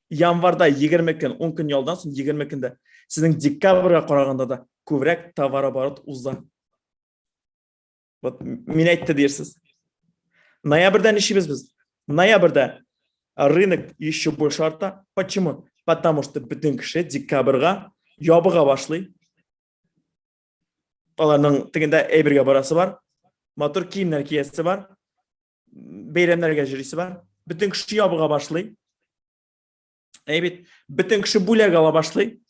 Январьда 20 көн, 10 көн ялдан соң 20 көндә сезнең декабрьгә караганда да күбрәк товарооборот уза. Вот мин әйтте дерсез. Ноябрьдә нишибез без? Ноябрьдә рынок еще больше арта. Почему? Потому что бөтен кеше декабрьгә ябыга башлый. Аларның тегендә әйбергә барасы бар, матур киемнәр киясе бар, бәйрәмнәргә йөрисе бар. Бөтен кеше ябыга башлый. Әй бит, бөтен кеше бүләк ала башлый.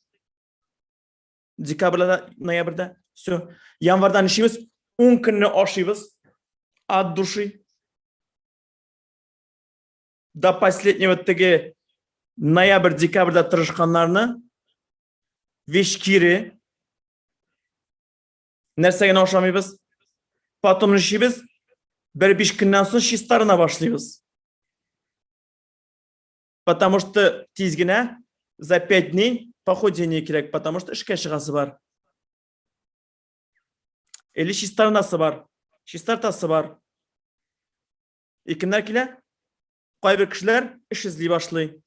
Декабрьдә, ноябрьдә. Все. Январьдан эшлибез. 10 көнне ашыйбыз. От души. До последнего теге ноябрь, декабрьдә тырышканнарны вещь кире. Нәрсә генә ашамыйбыз. Потом эшлибез. Бер биш көннән соң чистарына башлыйбыз. Потому что тиз генә за 5 дней похудение кирәк, потому что эшкә чыгасы бар. Или чистарынасы бар, чистартасы бар. И кемнәр килә? Кайбер кешеләр эш эзли башлый.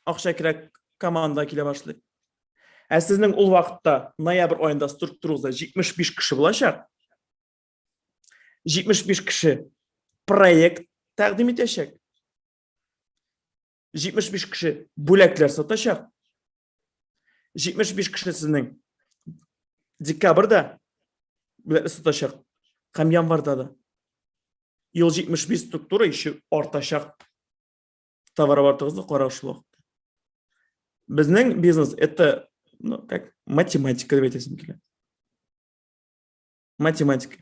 Акча кирәк, команда килә башлый. Ә сезнең ул вакытта ноябрь аенда структурагызда 75 кеше булачак. 75 кеше проект тәкъдим итәчәк. 75 кеше бүләкләр сатачак. 75 кеше сезнең декабрьдә бүләкләр сатачак һәм январьда да. Ел 75 структура еще артачак. Товарооборотыгызны карау шул вакытта. Безнең бизнес это, ну, как математика дип әйтәсем килә. Математика.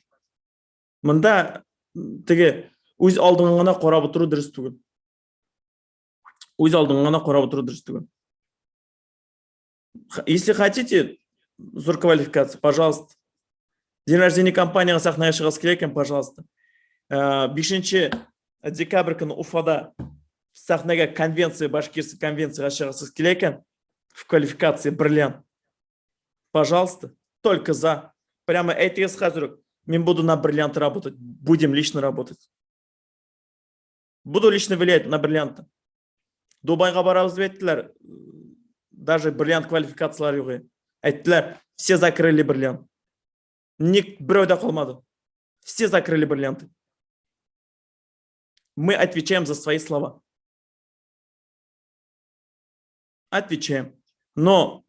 Монда теге үз алдыңа гына карап утыру дөрес түгел. Үз алдыңа гына карап утыру дөрес түгел. Если хотите, зур квалификация, пожалуйста. День рождения компанияга сәхнәгә чыгасы килә икән, пожалуйста. 5 декабрь көне Уфада сәхнәгә конвенция, башкирский конвенциягә чыгасыз килә икән, в квалификации бриллиант. Пожалуйста, только за. Прямо әйтегез хәзер үк. Мин буду на бриллиант работать. Будем лично работать. Буду лично влиять на бриллианты. Дубайга барабыз дип әйттеләр. Даже бриллиант квалификацияләре юк. Әйттеләр, все закрыли бриллиант. Ник берәү дә калмады. Все закрыли бриллианты. Мы отвечаем за свои слова. Отвечаем. Но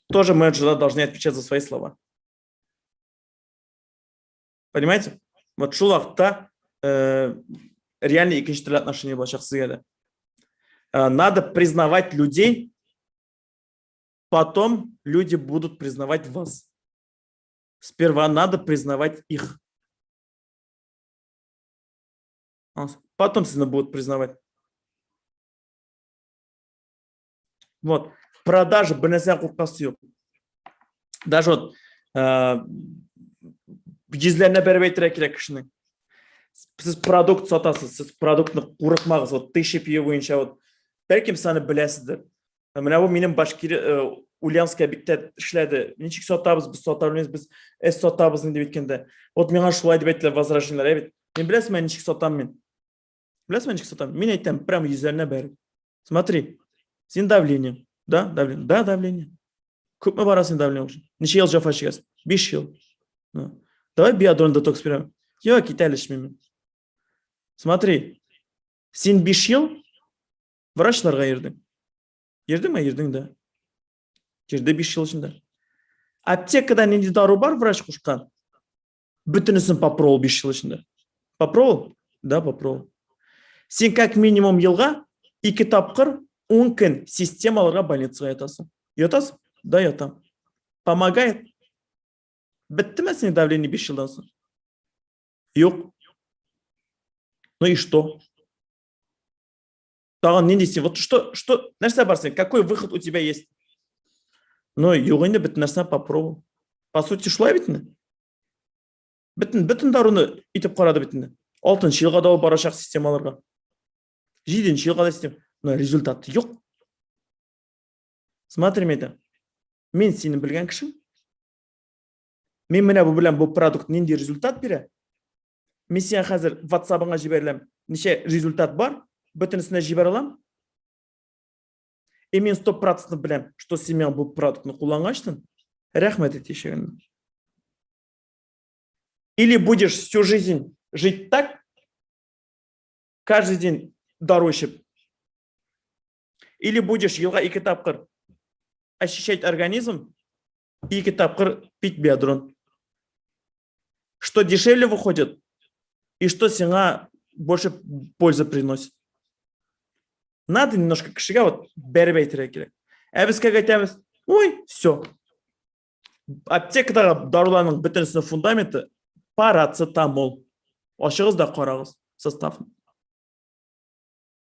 тоже менеджеры должны отвечать за свои слова. Понимаете? Вот шул вакытта реально икенче төрле отношение булачак сезгә дә. Надо признавать людей, потом люди будут признавать вас. Сперва надо признавать их. Потом сезне будут признавать. Вот. Продажа бер нәрсәдән куркасы юк. Даже вот йөзләренә бәреп әйтергә кирәк кешенең. Сез продукт сатасыз, сез продуктны курыкмагыз. Вот тысяча пиво буенча вот бәлкем сез аны беләсездер. Менә бу минем башкир Ульяновская бик тә эшләде. Ничек сатабыз, без сата белмибез, без эс сатабыз инде дип әйткәндә. Вот миңа шулай дип әйттеләр возражениеләр, әйбит. Мин беләсезме, ничек сатам мин? Беләсезме, ничек сатам? Мин әйтәм, прямо йөзләренә бәреп. Смотри, син давление. Да, давление. Да, давление. Күпме бара син давление уже? Ничә ел җәфа чигәсең? 5 ел. Давай биадрон детокс бирәм. Юк, кит әле эчмим мин. Смотри, син 5 ел врачларга йөрдең. Йөрдеңме? Йөрдең дә. Йөрде 5 ел эчендә. Аптекада нинди дару бар, врач кушкан? Бөтенесен попробовал 5 ел эчендә. Попробовал? Да, попробовал. Син как минимум елга ике тапкыр 10 көн системаларга больницага ятасың. Ятасың? Да, ятам. Помогает? Беттеме синең давление 5 елдан соң? Юк. Ну и что? Тагын нинди син? Вот что, что, нәрсә бар син? Какой выход у тебя есть? Ну, юк инде, бөтен нәрсәне попробовал. По сути, шулай бит инде. Бөтен даруны итеп карады бит инде. 6 елга да ул барачак системаларга. 7 елга да система. Но результат юк. Смотри, мен Мин сине белгән кешем. Мин менә бу белән бу продукт нинди результат бирә? Мин сиңа хәзер WhatsApp-ыңа җибәреләм. Ничә результат бар? Бөтенесенә җибәрә алам. И мин 100% беләм, что син миңа бу продуктны куллангачтын, рәхмәт әйтәчәгеңне. Или будешь всю жизнь жить так, каждый день дару эчеп, или будешь елга ике тапкыр очищать организм, ике тапкыр пить биадрон. Что дешевле выходит и что сиңа больше пользы приносит. Надо немножко кешегә вот бәреп әйтергә кирәк. Ә без как әйтәбез? Ой, все. Аптекадагы даруларның бөтенесенең фундаменты парацетамол. Ачыгыз да карагыз составын.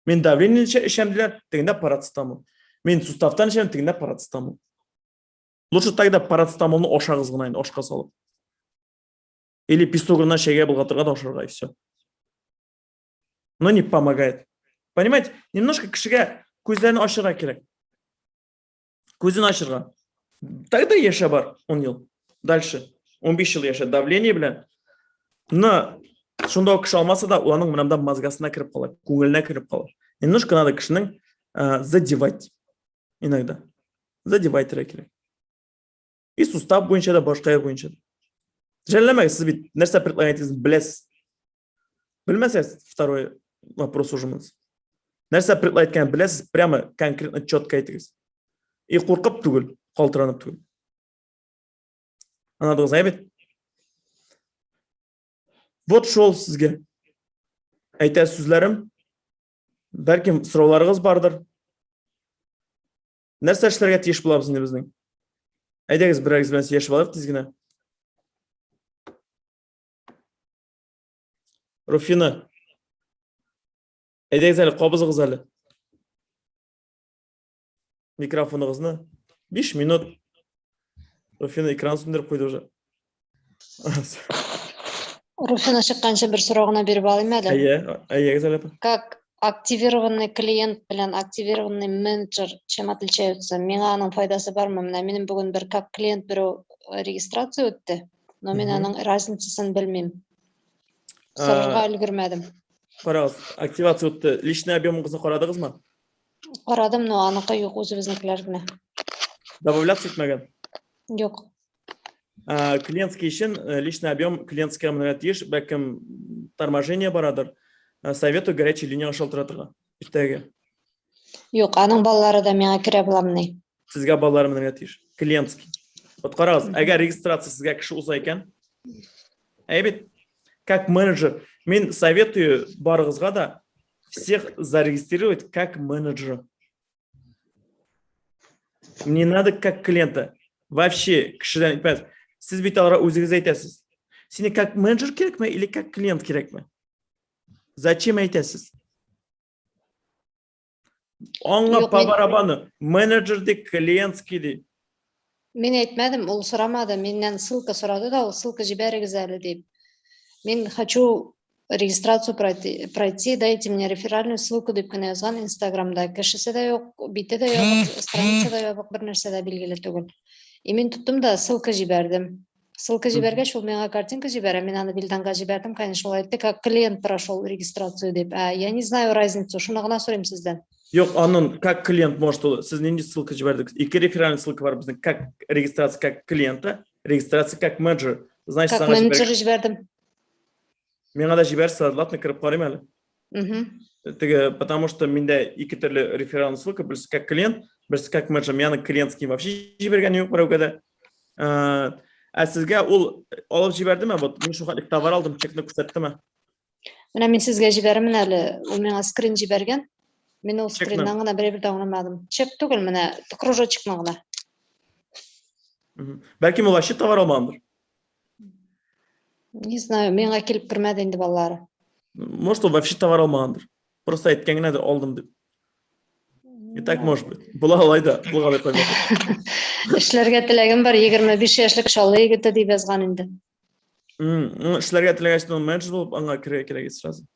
Мин давление эчәм диләр, тегендә парацетамол. Мин суставтан эчәм, тегендә парацетамол. Лучше тогда парацетамолны ашагыз гына инде, ашка салып. Или песогына чәйгә болгатырга да ашарга, и все. Но не помогает. Понимаете, немножко кешегә күзләрен ачырга кирәк. Күзен ачырга. Тогда яшә бар 10 ел. Дальше 15 ел яшә давление белән. Но шунда ук кеше алмаса да, ул аның менә монда мозгасына кереп кала, күңеленә кереп кала. Немножко надо кешенең задевать иногда. Задевать кирәк. И сустав буенча да, башка як буенча да. Жәлләмәгез, сез бит нәрсә предлагать итәсез беләсез. Белмәсәгез, второй вопрос уже монысы. Нәрсә предлагать иткәнен беләсез, прямо конкретно четко әйтегез. И куркып түгел, калтыранып түгел. Аңладыгыз, әйе бит? Вот шул сезгә әйтә сүзләрем. Бәлкем сорауларыгыз бардыр. Нәрсә эшләргә тиеш булабыз инде безнең? Әйдәгез, берәрегез белән сөйләшеп алыйк тиз генә. Руфина. Әйдәгез әле, кабызыгыз әле. Микрофоныгызны. 5 минут. Руфина экран сүндереп куйды уже. Руфина чыкканчы бер сорау гына биреп алыйм әле. Әйе, әйе, Гүзәл апа. Как активированный клиент белән активированный менеджер чем отличаются? Миңа аның файдасы бармы? Менә минем бүген бер как клиент берәү регистрация үтте, но мин аның разницасын белмим. Сорарга өлгермәдем. Карагыз, активация үтте. Личный объемыгызны карадыгызмы? Карадым, но аныкы юк, үзебезнекеләр генә. Добавляться итмәгән? Юк. Клиентский өчен личный объем клиентскийга менәргә тиеш, бәлкем торможение барадыр. Советую горячий линияга шалтыратырга. Иртәгә. Юк, аның балалары да миңа керә буламыни? Сезгә балалары менәргә тиеш. Клиентский. Вот карагыз, әгәр регистрация сезгә кеше уза икән, әйе бит, как менеджер, мин советую барыгызга да всех зарегистрировать как менеджера. Не надо как клиента. Вообще кешедән әйтмәс. Сез бит аларга үзегез әйтәсез. Сине как менеджер кирәкме или как клиент кирәкме? Зачем әйтәсез? Аңа по барабану. Менеджер ди, клиентский ди. Мин әйтмәдем, ул сорамады. Миннән ссылка сорады да, ул ссылка җибәрегез әле дип. Мин хочу регистрацию пройти, дайте мне реферальную ссылку дип кенә язган Инстаграмда. Кешесе дә юк, бите дә ябык, страница да ябык, бер нәрсә дә билгеле түгел. И мин тоттым да ссылка җибәрдем. Ссылка җибәргәч, ул миңа картинка җибәрә, мин аны Вилданга җибәрдем, конечно, ул әйтте, как клиент прошел регистрацию дип. Ә я не знаю разницу, шуны гына сорыйм сездән. Юк, анын как клиент может ул, сез нинди ссылка җибәрдегез? Ике реферальный ссылка бар безнең, как регистрация как клиента, регистрация как менеджер. Значит, как менеджер җибәрдем. Миңа да җибәрсә, ладно, кереп карыйм әле. Теге, потому что миндә ике төрле реферальный ссылка, берсе как клиент, берсе как менеджер. Мин аны клиентский вообще җибәргән юк берәүгә дә. Ә сезгә ул алып җибәрдеме? Вот мин шул хәтлек товар алдым, чекны күрсәттеме? Менә мин сезгә җибәрермен әле. Ул миңа скрин җибәргән. Мин ул скриннан гына берәй бер дә аңламадым. Чек түгел, менә кружочекны гына. Бәлкем ул вообще товар алмагандыр. Не знаю, миңа килеп кермәде инде балалары. Может, ул вообще товар алмагандыр. Просто әйткән генә дә алдым дип. И так может быть. Була алай да, булга да куймады. Эшләргә теләгем бар, 25 яшьлек Чаллы егете дип язган инде. Эшләргә теләгәч, менеджер булып аңа керергә кирәк сразу.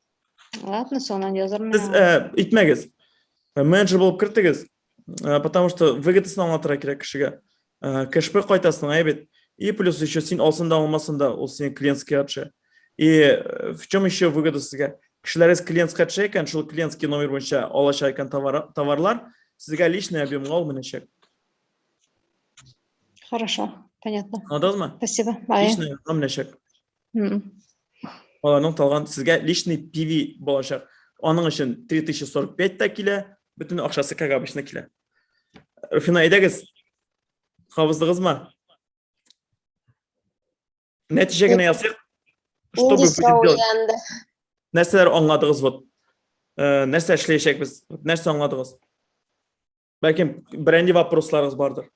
Ладно, соңыннан язармын. Сез итмәгез. Менеджер булып кертегез, потому что выгодасын аңлатырга кирәк кешегә. Кэшбэк кайтасың, әйе бит. И плюс еще син алсын да алмасын да, ул синең клиентский төшә. И в чем еще выгода сезгә? Кешеләрегез клиентска төшә икән, шул клиентский номер буенча алачак икән товарлар, сезгә личный объемга ул менәчәк. Хорошо, понятно. Аңладыгызмы? Спасибо. Личный объемга менәчәк. Аларның талган сезгә личный PV булачак. Аның өчен 3045 та килә, бөтен акчасы как обычно килә. Руфина, әйдәгез. Кабыздыгызмы? Нәтиҗә генә ясыйк. Что вы будем делать? Нәрсәләр аңладыгыз вот? Нәрсә эшләячәкбез? Нәрсә аңладыгыз? Бәлкем берәр вопросларыгыз бардыр.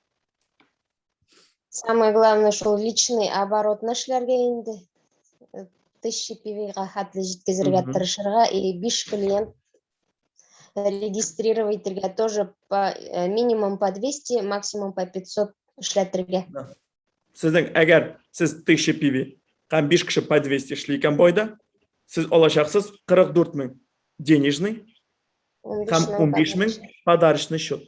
Самое главное, шул личный оборотны эшләргә инде. 1000 PV-га хәтле җиткезергә тырышырга и 5 клиент регистрировать итәргә тоже по минимум по 200, максимум по 500 эшләтергә. Сезнең әгәр сез 1000 PV һәм 5 кеше по 200 эшли икән бу айда, сез алачаксыз 44 мең денежный һәм 15 мең подарочный счет.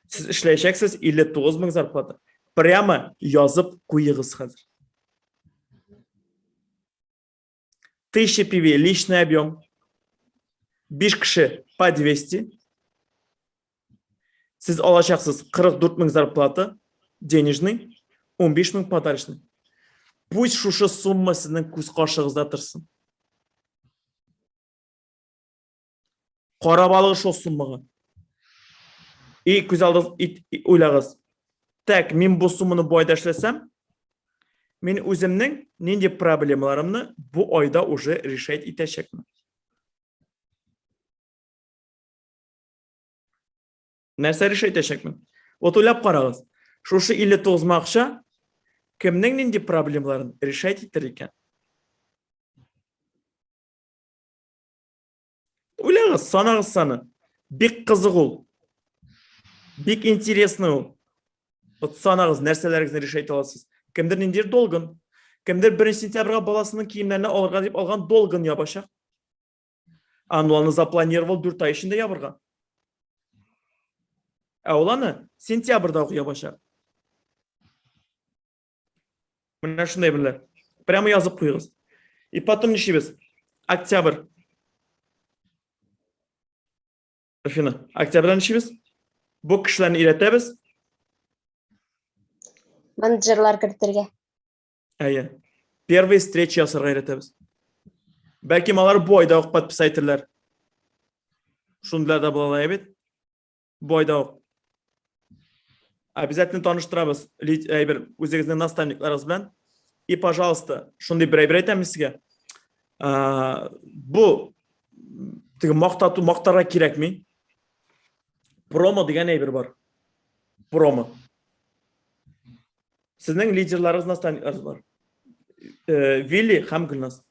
Сез эшләячәксез 59 мең зарплата. Прямо язып куегыз хәзер. 1000 PV личный объем. 5 кеше по 200. Сез алачаксыз 44 мең зарплата денежный, 15 мең подарочный. Пусть шушы сумма сезнең күз каршыгызда торсын. Карап алыгыз шул суммага. И күз алдыгыз уйлагыз. Так, мин бу сумманы бу айда эшләсәм, мин үземнең нинди проблемаларымны бу айда уже решать итәчәкмен. Нәрсә решать итәчәкмен? Вот уйлап карагыз. Шушы 59 мең акча кемнең нинди проблемаларын решать итер икән? Уйлагыз, санагыз саны. Бик кызык ул. Бик интересный ул. Вот санагыз, нәрсәләрегезне решать аласыз. Кемдер ниндидер долгын, кемдер 1 сентябрьгә баласының киемнәрен алырга дип алган долгын ябачак. Аны аны запланировал 4 ай эчендә ябырга. Ә ул аны сентябрьдә ук ябачак. Менә шундай беләр. Прямо язып куегыз. И потом нишлибез? Октябрь. Афина, октябрьдә нишлибез? Бу кешеләрне өйрәтәбез. Менеджерлар кертергә. Әйе. Первый встреча ясарга өйрәтәбез. Бәлкем алар бу айда ук подписать итәрләр. Шундыйлар да була ала бит. Бу айда ук. Обязательно таныштырабыз әйбер үзегезнең наставникларыгыз белән. И, пожалуйста, шундый бер әйбер әйтәм сезгә. Бу теге мактату мактарга кирәкми. Промо дигән әйбер бар. Промо. Сезнең лидерларыгыз, наставникларыгыз бар. Вилли һәм Гөлназ.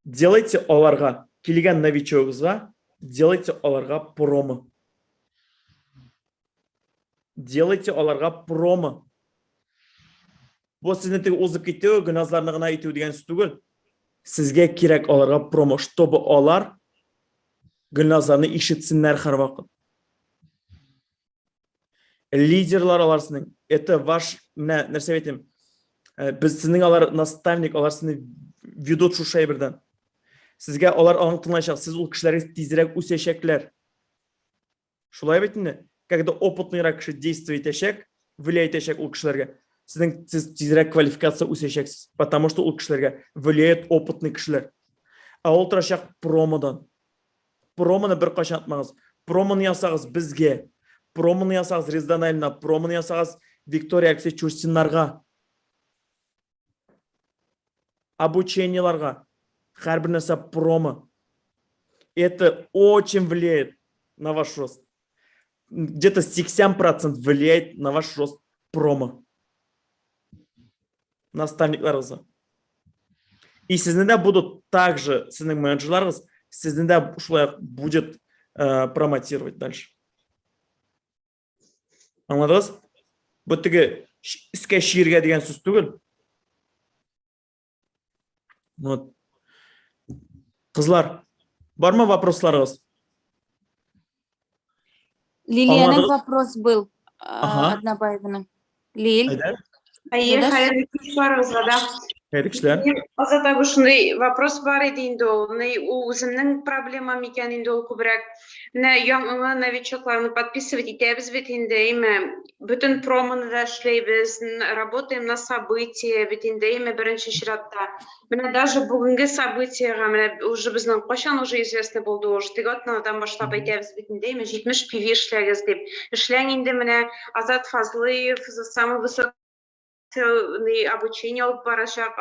Делайте аларга, килгән новичогызга, делайте аларга промо. Делайте аларга промо. Бу сезне теге узып китү, Гөлназларны гына итү дигән сүз түгел. Сезгә кирәк аларга промо, чтобы алар Гөлназларны ишетсеннәр һәрвакыт. Лидерлар алар сезнең. Это ваш, менә нәрсә әйтим, без сезнең алар наставник, алар сезне ведут шушы әйбердән. Сезгә алар аның тыңлаячак, сез ул кешеләргә тизрәк үсәчәкләр. Шулай бит инде. Когда опытныйрак кеше действие итәчәк, влиять итәчәк ул кешеләргә, сезнең сез тизрәк квалификация үсәчәксез, потому что ул кешеләргә влияет опытный кешеләр. Ә ул торачак промодан. Промоны беркайчан атмагыз. Промоны ясагыз безгә. Промоны ясагыз Рездан Айлина, промоны ясагыз Виктория Алексей Чурсиннарга. Обучениеларга. Һәрбер нәрсә промо. Это очень влияет на ваш рост. Где-то 80% влияет на ваш рост промо. Наставникларыгызга. И сезне дә будут также сезнең менеджерларыгыз сезне дә шулай ук будет промотировать дальше. Аңладыгыз? Бу теге өскә чиергә дигән сүз түгел. Вот. Кызлар, бармы вопросларыгыз? Лилиянең вопрос был. Ага. Однобаеваның. Лиль. Әйдә. Әйе, Юлдаш? хәерле кич барыгызга да. Хәерле кичләр. Азат абый, шундый вопрос бар иде инде ул. Ни, ул үземнең проблемам икән инде ул күбрәк. Менә яңа новичокларны подписывать итәбез бит инде, әйме. Бөтен промоны да эшләйбез, работаем на событие бит инде, әйме, беренче чиратта. Менә даже бүгенге событиега менә уже безнең кайчан уже известно булды уже, теге атнадан башлап әйтәбез бит инде, әйме, 70 PV эшләгез дип. Эшләң инде менә Азат Фазлыев за самый высокий обучение алып барачак,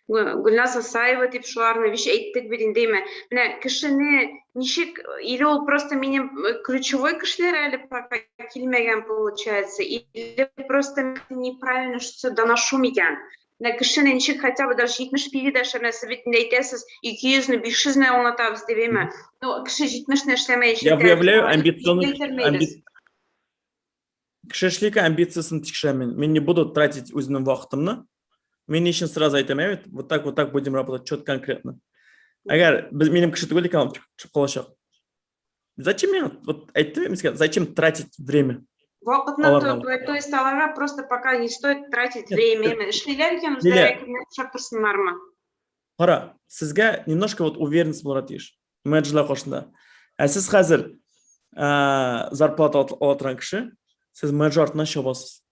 Гөлназ Асаева дип шуларны биш әйттек бит инде, әйме. Менә кешене ничек, или ул просто минем ключевой кешеләр әле пока килмәгән получается, или просто неправильно что доношу микән. Менә кешене ничек хотя бы даже 70 PV дә эшләмәсә бит инде әйтәсез, 200-не, 500-не аңлатабыз дип, әйме. Ну, кеше 70-не эшләмәячәк. Я выявляю амбиционных Кеше эшли икән, амбициясын тикшерәм мин. Мин не буду тратить үземнең вакытымны. Мин ни өчен сразу әйтәм, әйбәт, вот так, вот так будем работать, четко, конкретно. Әгәр без минем кеше түгел икән, ул чыгып калачак. Зачем миңа, вот әйттем мин сезгә, зачем тратить время? Вакытны, Аларга. то есть аларга просто пока не стоит тратить Нет, время. Эшлиләр икән, Лиля. үзләре әкренләп эшләп торсыннармы? Кара, сезгә немножко вот уверенность булырга тиеш менеджерлар каршында. Ә сез хәзер зарплата ала торган кеше, сез менеджер артыннан чабасыз.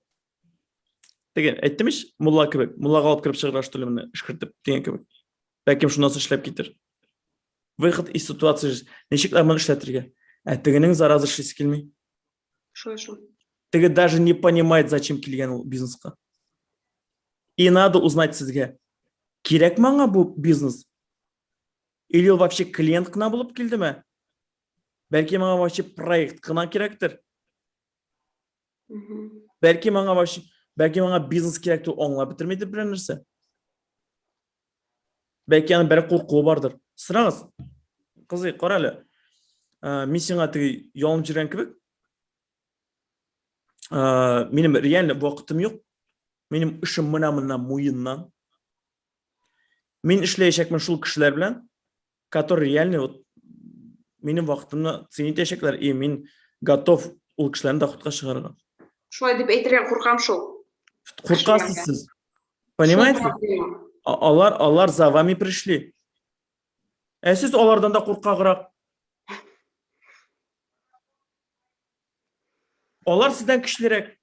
Теге әйттем ич, мулла кебек, муллага алып кереп чыгарга что ли моны эшкертеп дигән кебек. Бәлкем шуннан соң эшләп китер. Выход из ситуации ничек моны эшләтергә? Ә тегенең зараза эшлисе килми. Шулай шул. Теге даже не понимает, зачем килгән ул бизнеска. И надо узнать сезгә, кирәкме аңа бу бизнес? Или ул вообще клиент кына булып килдеме? Бәлки моңа вообще проект кына кирәктер? Бәлки моңа вообще, бәлки моңа бизнес кирәк дип аңлап бетермидер берәр нәрсә. Бәлки аның бер куркуы бардыр. Сорагыз. Кызый, кара әле. Мин сиңа теге ялынып йөргән кебек. Минем реально вакытым юк. Минем эшем менә моннан муеннан. Мин эшләячәкмен шул кешеләр белән, которые реально вот минем вакытымны ценить итәчәкләр, и мин готов ул кешеләрне доходка чыгарырга. Шулай дип әйтергә куркам шул. Куркасыз сез. Понимаете? Алар, алар за вами пришли. Ә сез алардан да куркаграк. Алар сездән көчлерәк.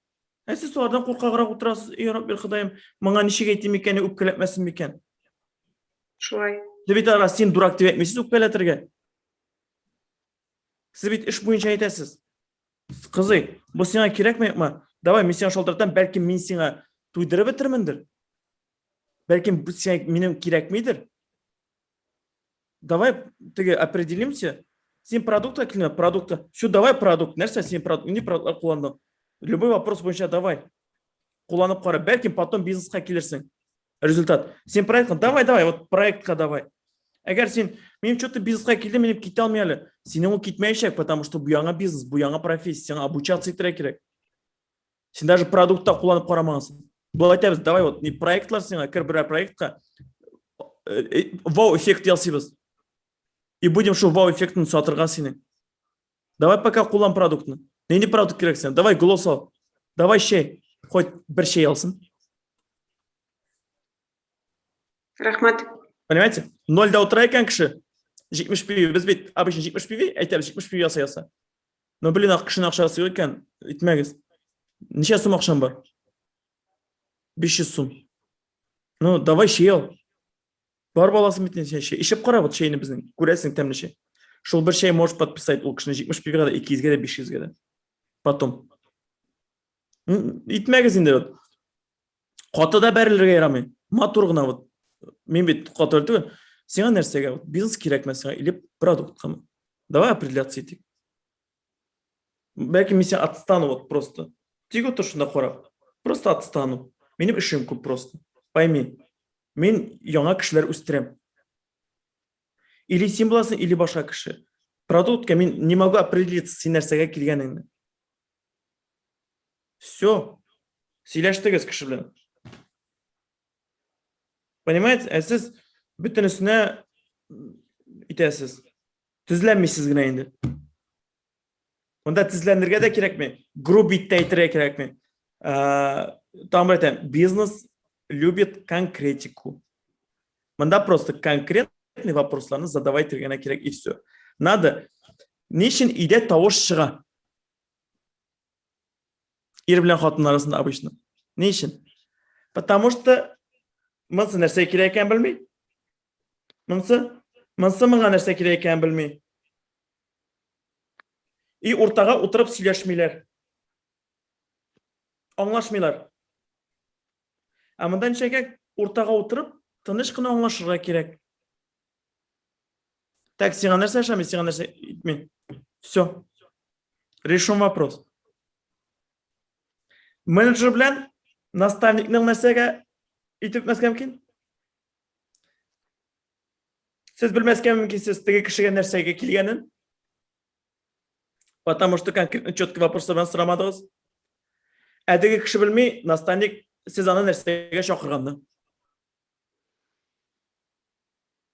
Ә сез алардан куркаграк утырасыз. Эй, Рабби Ходаем, моңа ничек әйтим икән, үпкәләтмәсен микән? Шулай. Сез бит аларга син дурак дип әйтмисез үпкәләтергә. Сез бит эш буенча әйтәсез. Кызый, бу сиңа кирәкме юкмы? Давай, мин сиңа шалтыратам, бәлки мин сиңа туйдырып бетермендер. Бәлки бу сиңа минем кирәкмидер. Давай теге определимся. Син продуктка килмә, продукта. Все, давай продукт. Нәрсә син продукт? Нинди продуктлар кулландың? Любой вопрос буенча давай. Кулланып кара. Бәлки потом бизнеска килерсең. Результат. Син проектка давай, давай, вот проектка давай. Әгәр син мин что-то бизнеска килдем, минем китә алмый әле. Синең ул китмәячәк, потому что бу яңа бизнес, бу яңа профессия, сиңа обучаться итәргә кирәк. Син даже продуктта кулланып карамагансың. Болай әйтәбез, давай вот не проектлар сиңа, кер берәр проектка. Э, э, вау эффект ясыйбыз. И будем шул вау эффектын сатырга синең. Давай пока куллан продуктны. Нинди продукт кирәк сиңа? Давай глосс ал. Давай чәй. Хоть бер чәй алсын. Рәхмәт. Понимаете? Нольдә утыра икән кеше. 70 пиви. Без бит обычно 70 пиви әйтәбез, 70 пиви яса яса. Но, блин, ак кешенең акчасы юк икән, итмәгез. Ничә сум акчам бар? 500 сум. Ну, давай чәй ал. Бар баласы бит син чәй. Эчеп кара вот чәйне безнең. Күрәсең тәмле чәй. Шул бер чәй можешь подписать ул кешене 70 пивга да, 200 гә дә, 500 гә дә. Потом. Итмәгез инде вот. Каты да бәрелергә ярамый. Матур гына вот. Мин бит каты түгел. Сиңа нәрсәгә? Вот бизнес кирәкме сиңа или продукткамы? Давай определяться итик. Бәлки мин сиңа отстану вот просто. Тик утыр шунда карап. Просто отстану. Минем эшем күп просто. Пойми. Мин яңа кешеләр үстерәм. Или син буласың, или башка кеше. Продуктка мин не могу определиться, син нәрсәгә килгәнеңне. Все. Сөйләштегез кеше белән. Понимаете? Ә сез бөтенесенә итәсез. Тезләнмисез генә инде. Монда тезләнергә дә кирәкми, грубить тә әйтергә кирәкми. Там бер әйтәм, бизнес любит конкретику. Монда просто конкретный вопросларны задавать генә кирәк и все. Надо. Ни өчен өйдә тавыш чыга? Ир белән хатын арасында обычно. Ни өчен? Потому что монысы нәрсә кирәк икәнен белми. Монысы, монысы моңа нәрсә кирәк икәнен белми. И уртага утырып сөйләшмиләр. Аңлашмыйлар. Ә монда ничә кирәк? Уртага утырып, тыныч кына аңлашырга кирәк. Так, сиңа нәрсә ошамый, сиңа нәрсә итми. Все. Решен вопрос. Менеджер белән наставникның нәрсәгә итеп үтмәскә мөмкин? Сез белмәскә мөмкинсез теге кешегә нәрсәгә килгәнен. Потому что конкретно четкий вопрослардан сорамадыгыз. Ә теге кеше белми, наставник сез аны нәрсәгә чакырганны.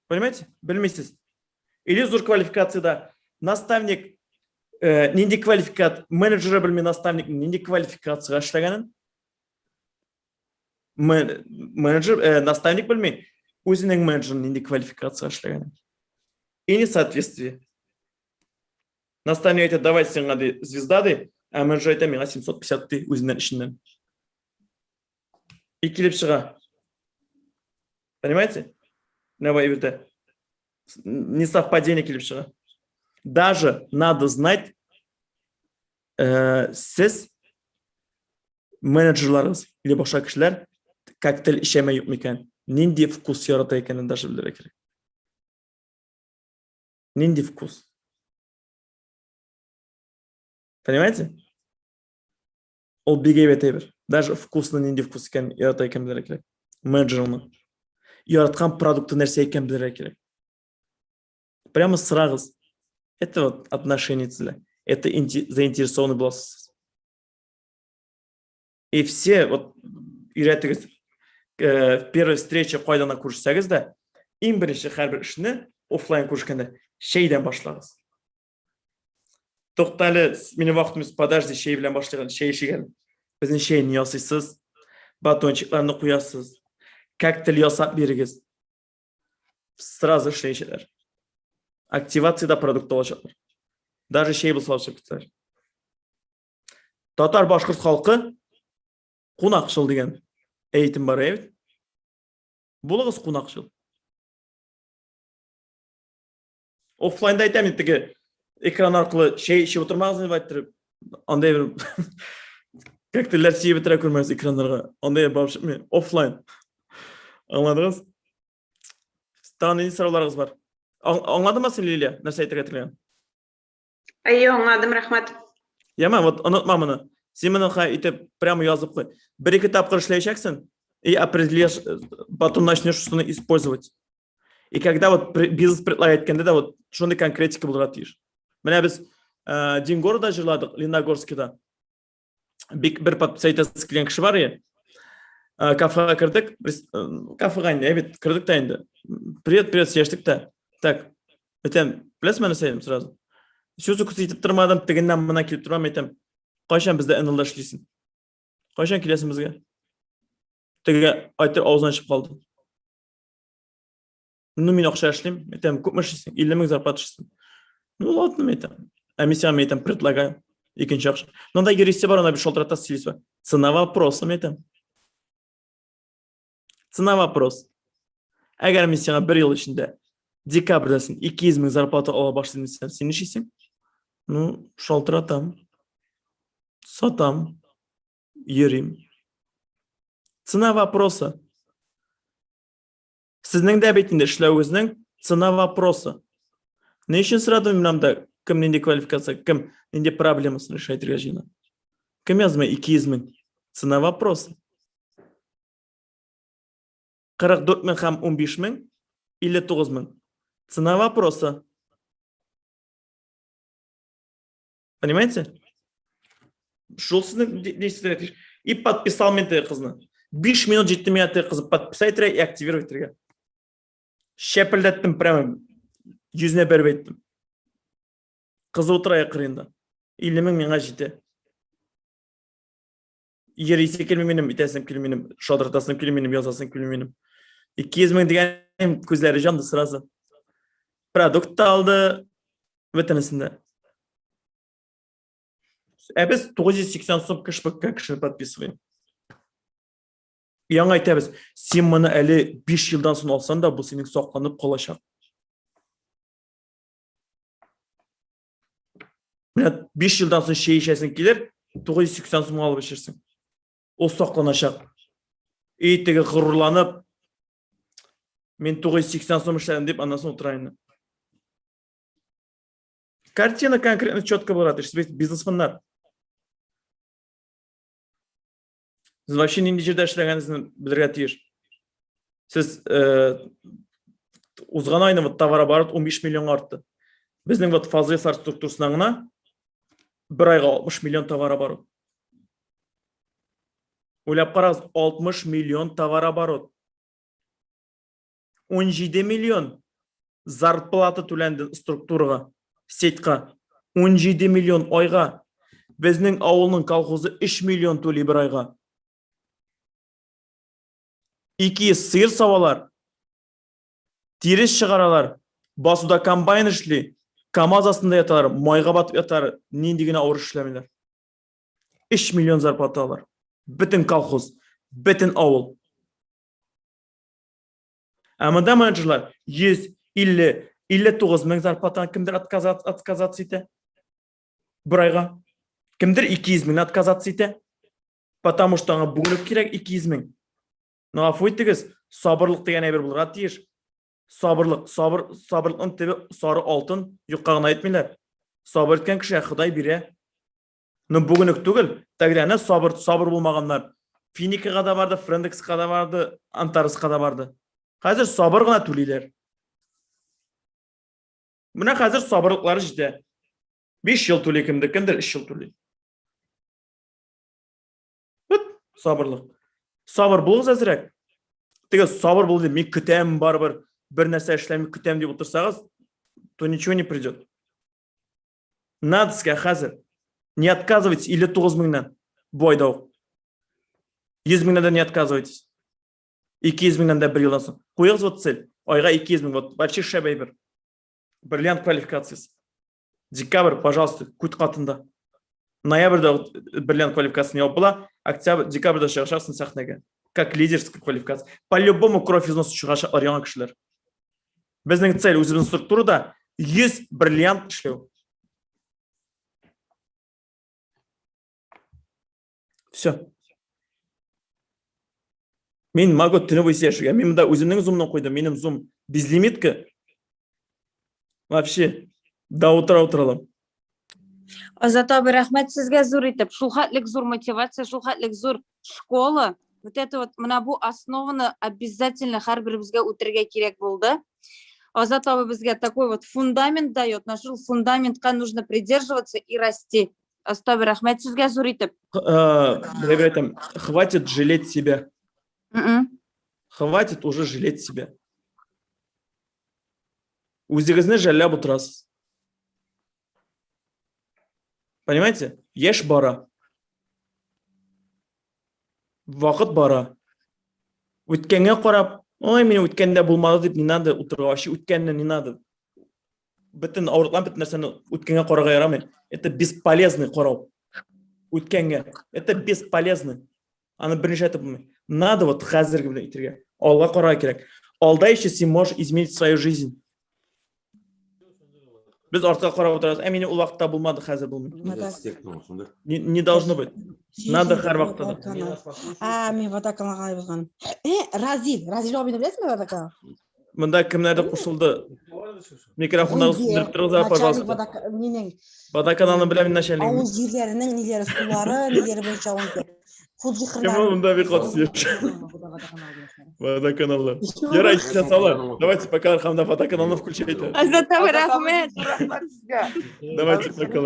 Понимаете? Белмисез. Или зур квалификацияда наставник нинди квалификат менеджеры белми наставник нинди квалификацияга эшләгәнен. Менеджер, наставник белми үзенең менеджеры нинди квалификацияга эшләгәнен. И несоответствие. Наставник әйтә, давай сиңа ди звезда ди, ә менеджер әйтә, миңа 750 ди үзеннән эченнән. И килеп чыга. Понимаете? Менә бу несовпадение килеп чыга. Даже надо знать, сез менеджерларыгыз или башка кешеләр коктейль эчәме юкмы икән, нинди вкус ярата икәнен даже белергә кирәк. Нинди вкус? Понимаете? Ул бик әйбәт әйбер. Даже вкусны нинди вкус икән ярата икән белергә кирәк. Менеджерны. Яраткан продукты нәрсә икән белергә кирәк. Прямо сразу. Это вот отношение төзелә. Это заинтересованный буласыз. И все вот өйрәтегез, в первой встрече кайда гына күрешсәгез дә, иң беренче һәрбер эшне офлайн күрешкәндә чәйдән башлагыз. Тукта әле, минем вакытым юк, подожди, чәй белән башлыйк әле, чәй эчик әле. Безнең чәйне ясыйсыз, батончикларны куясыз, коктейль ясап бирегез. Сразу эшләячәкләр. Активациядә продукт алачаклар. Даже чәй булса алып чыгып китәләр. Татар башкорт халкы кунакчыл дигән әйтем бар, әйбит? Булыгыз кунакчыл. Оффлайнда әйтәм инде, теге экран аркылы чәй эчеп утырмагыз дип әйттереп, андай бер коктейльләр сөеп бетерә күрмәгез экраннарга. Андай барып чыкмый. Оффлайн. Аңладыгыз? Тагын нинди сорауларыгыз бар? Аңладымы син, Лилия, нәрсә әйтергә теләгән? Әйе, аңладым, рәхмәт. Яма, вот онытма моны. Син моны хай итеп прямо язып куй. Бер-ике тапкыр эшләячәксең и определишь, потом начнешь шуны использовать. И когда вот бизнес предлагать иткәндә дә вот шундый конкретика булырга тиеш. Менә без День города җырладык Леногорскида. Бик бер подписать итәсе килгән кеше бар иде. Кафега кердек, кафега инде, әйбәт кердек тә инде. Привет, привет, сөйләштек тә. Так, әйтәм, беләсезме нәрсә әйтәм сразу? Сүз үксе итеп тормадым, тегеннән мына килеп тормам, әйтәм. Кайчан бездә НЛда эшлисең? Кайчан киләсең безгә? Теге айтыр авызын ачып калды. Ну, мин акча эшлим, әйтәм, күпме эшлисең? 50 мең зарплата эшлисең. Ну, ладно, мин әйтәм. Ә мин сиңа, мин әйтәм, предлагаю. Икенче акча. Ну, анда юристы бар, анда бер шалтыратасыз, сөйлисез. Цена вопроса, мин әйтәм. Цена вопрос. Әгәр мин сиңа бер ел эчендә декабрьдә син 200 мең зарплата ала башлыйм дисәм, син нишлисең? Ну, шалтыратам. Сатам. Йөрим. Цена вопроса. Сезнең дә бит инде эшләвегезнең цена вопроса. Ни өчен сорадым мин анда, кем нинди квалификация, кем нинди проблемасын решать итәргә җыена? Кем язмый 200 мең? Цена вопроса. 44 мең һәм 15 мең, 59 мең. Цена вопроса. Понимаете? Шул сезнең действиеләргә тиеш. И подписал мин теге кызны. 5 минут җитте миңа теге кызны подписать итәргә и активировать итәргә. Шәпелдәттем прямо йөзенә бәреп әйттем. Кыз утыра кырыенда. 50 мең миңа җитә. Йөрисе килми минем, итәсем килми минем, шалтыратасым килми минем, язасым килми минем. 200 мең дигән күзләре җанды сразу. Продукт та алды, бөтенесен дә. Ә без 980 сум кэшбэкка кешене подписываем. Яңа әйтәбез, син моны әле 5 елдан соң алсаң да, бу синең сакланып калачак. Менә 5 елдан соң чәй эчәсең килер, 980 сумга алып эчерсең. Ул сакланачак. И теге горурланып, мин 980 сум эшләдем дип, аннан соң утыра инде. Картина конкретно четко була, сез бит бизнесменнар. Сез вообще нинди җирдә эшләгәнегезне белергә тиеш. Сез узган айны вот товарооборот 15 миллионга артты. Безнең вот Фазлыевлар структурасына гына бер айга 60 миллион товарооборот. Уйлап карагыз, 60 миллион товарооборот. 17 миллион зарплата түләнде структурага, сетька. 17 миллион айга. Безнең авылның колхозы 3 миллион түли бер айга. 200 сыер савалар, тирес чыгаралар, басуда комбайн эшли, КАМАЗ астында яталар, майга батып яталар, нинди генә авыр эшләмиләр. 3 миллион зарплата алар. Бөтен колхоз, бөтен авыл. Ә монда менеджерлар 150, 59 мең зарплатадан кемдер отказаться итә бер айга. Кемдер 200 меңнән отказаться итә. Потому что аңа бүген үк кирәк 200 мең. Но гафу итегез, сабырлык дигән әйбер булырга тиеш. Сабырлык, сабыр, сабырлыкның төбе сары алтын, юкка гына әйтмиләр. Сабыр иткән кешегә Ходай бирә. Но бүген үк түгел, тогда әнә сабыр, сабыр булмаганнар. Финикага да барды, Френдекска да барды, Антареска да барды. Хәзер сабыр гына түлиләр. Менә хәзер сабырлыклары җитә. 5 ел түли кемдер, кемдер 3 ел түли. Вот. Сабырлык. Сабыр булыгыз әзрәк. Теге сабыр бул дип, мин көтәм барыбер, бер нәрсә эшләми көтәм дип утырсагыз, то ничего не придет. Надо сезгә хәзер. Не отказывайтесь 59 меңнән бу айда ук. 100 меңнән дә не отказывайтесь. 200 меңнән дә бер елдан соң. Куегыз вот цель. Айга 200 мең, вот вообще шәп әйбер. Бриллиант квалификациясе. Декабрь, пожалуйста, күт катында. Ноябрьдә бриллиант квалификациясен ябып була, октябрь, декабрьдә чыгачаксың сәхнәгә. Как лидерская квалификация. По-любому кровь из носа чыгачаклар яңа кешеләр. Безнең цель үзебезнең структурада 100 бриллиант эшләү. Все. Мин могу төне буе сөйләшергә. Мин монда үземнең зумны куйдым. Минем зум безлимитка. Вообще, до утра утыралам. Азат абый, рәхмәт сезгә зур итеп. Шул хәтлек зур мотивация, шул хәтлек зур школа. Вот это вот, менә бу основаны обязательно һәрберебезгә үтергә кирәк булды. Азат абый безгә такой вот фундамент дает. На шул фундаментка нужно придерживаться и расти. Азат абый, рәхмәт сезгә зур итеп. Бер әйтәм, хватит жалеть себя. Хватит уже жалеть себя. Үзегезне жәлләп утырасыз. Понимаете? Яшь бара. Вакыт бара. Үткәнгә карап, ой, мин үткәндә булмады дип не надо утырырга. Вообще үткәнне не надо. Бөтен авырлыклар, бөтен нәрсәне үткәнгә карарга ярамый. Это бесполезный карау. Үткәнгә. Это бесполезный. Аны берничә әйтеп булмый. Надо вот хәзерге белән итергә. Алга карарга кирәк. Алда еще син можешь изменить свою жизнь. Без артка карап утырабыз. Ә минем ул вакытта булмады, хәзер булмый. Не, не должно быть. Надо һәр вакытта да. А, мин водоканалга язганым. Э, Разил, Разил абыйны беләсеңме водоканал? Монда кемнәрдер кушылды. Микрофоннарыгызны сүндереп торыгыз, пожалуйста. Нинең? Водоканалны беләм мин начальнигын. Авыл җирләренең ниләре, сулары, ниләре буенча ул Кем ул монда бик каты сөйләшә? Водоканаллар. Ярай, исән саулар. Давайте пока Архамда водоканалны включайте. Азат абый, рәхмәт. Рәхмәт сезгә. Давайте пока.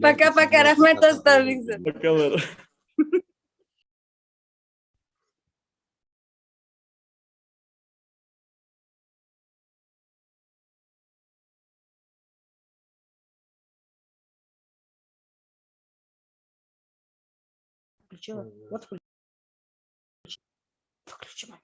Пока-пока, рәхмәт, Азат абый. Пока. Включила. Вот включила. Выключи мать.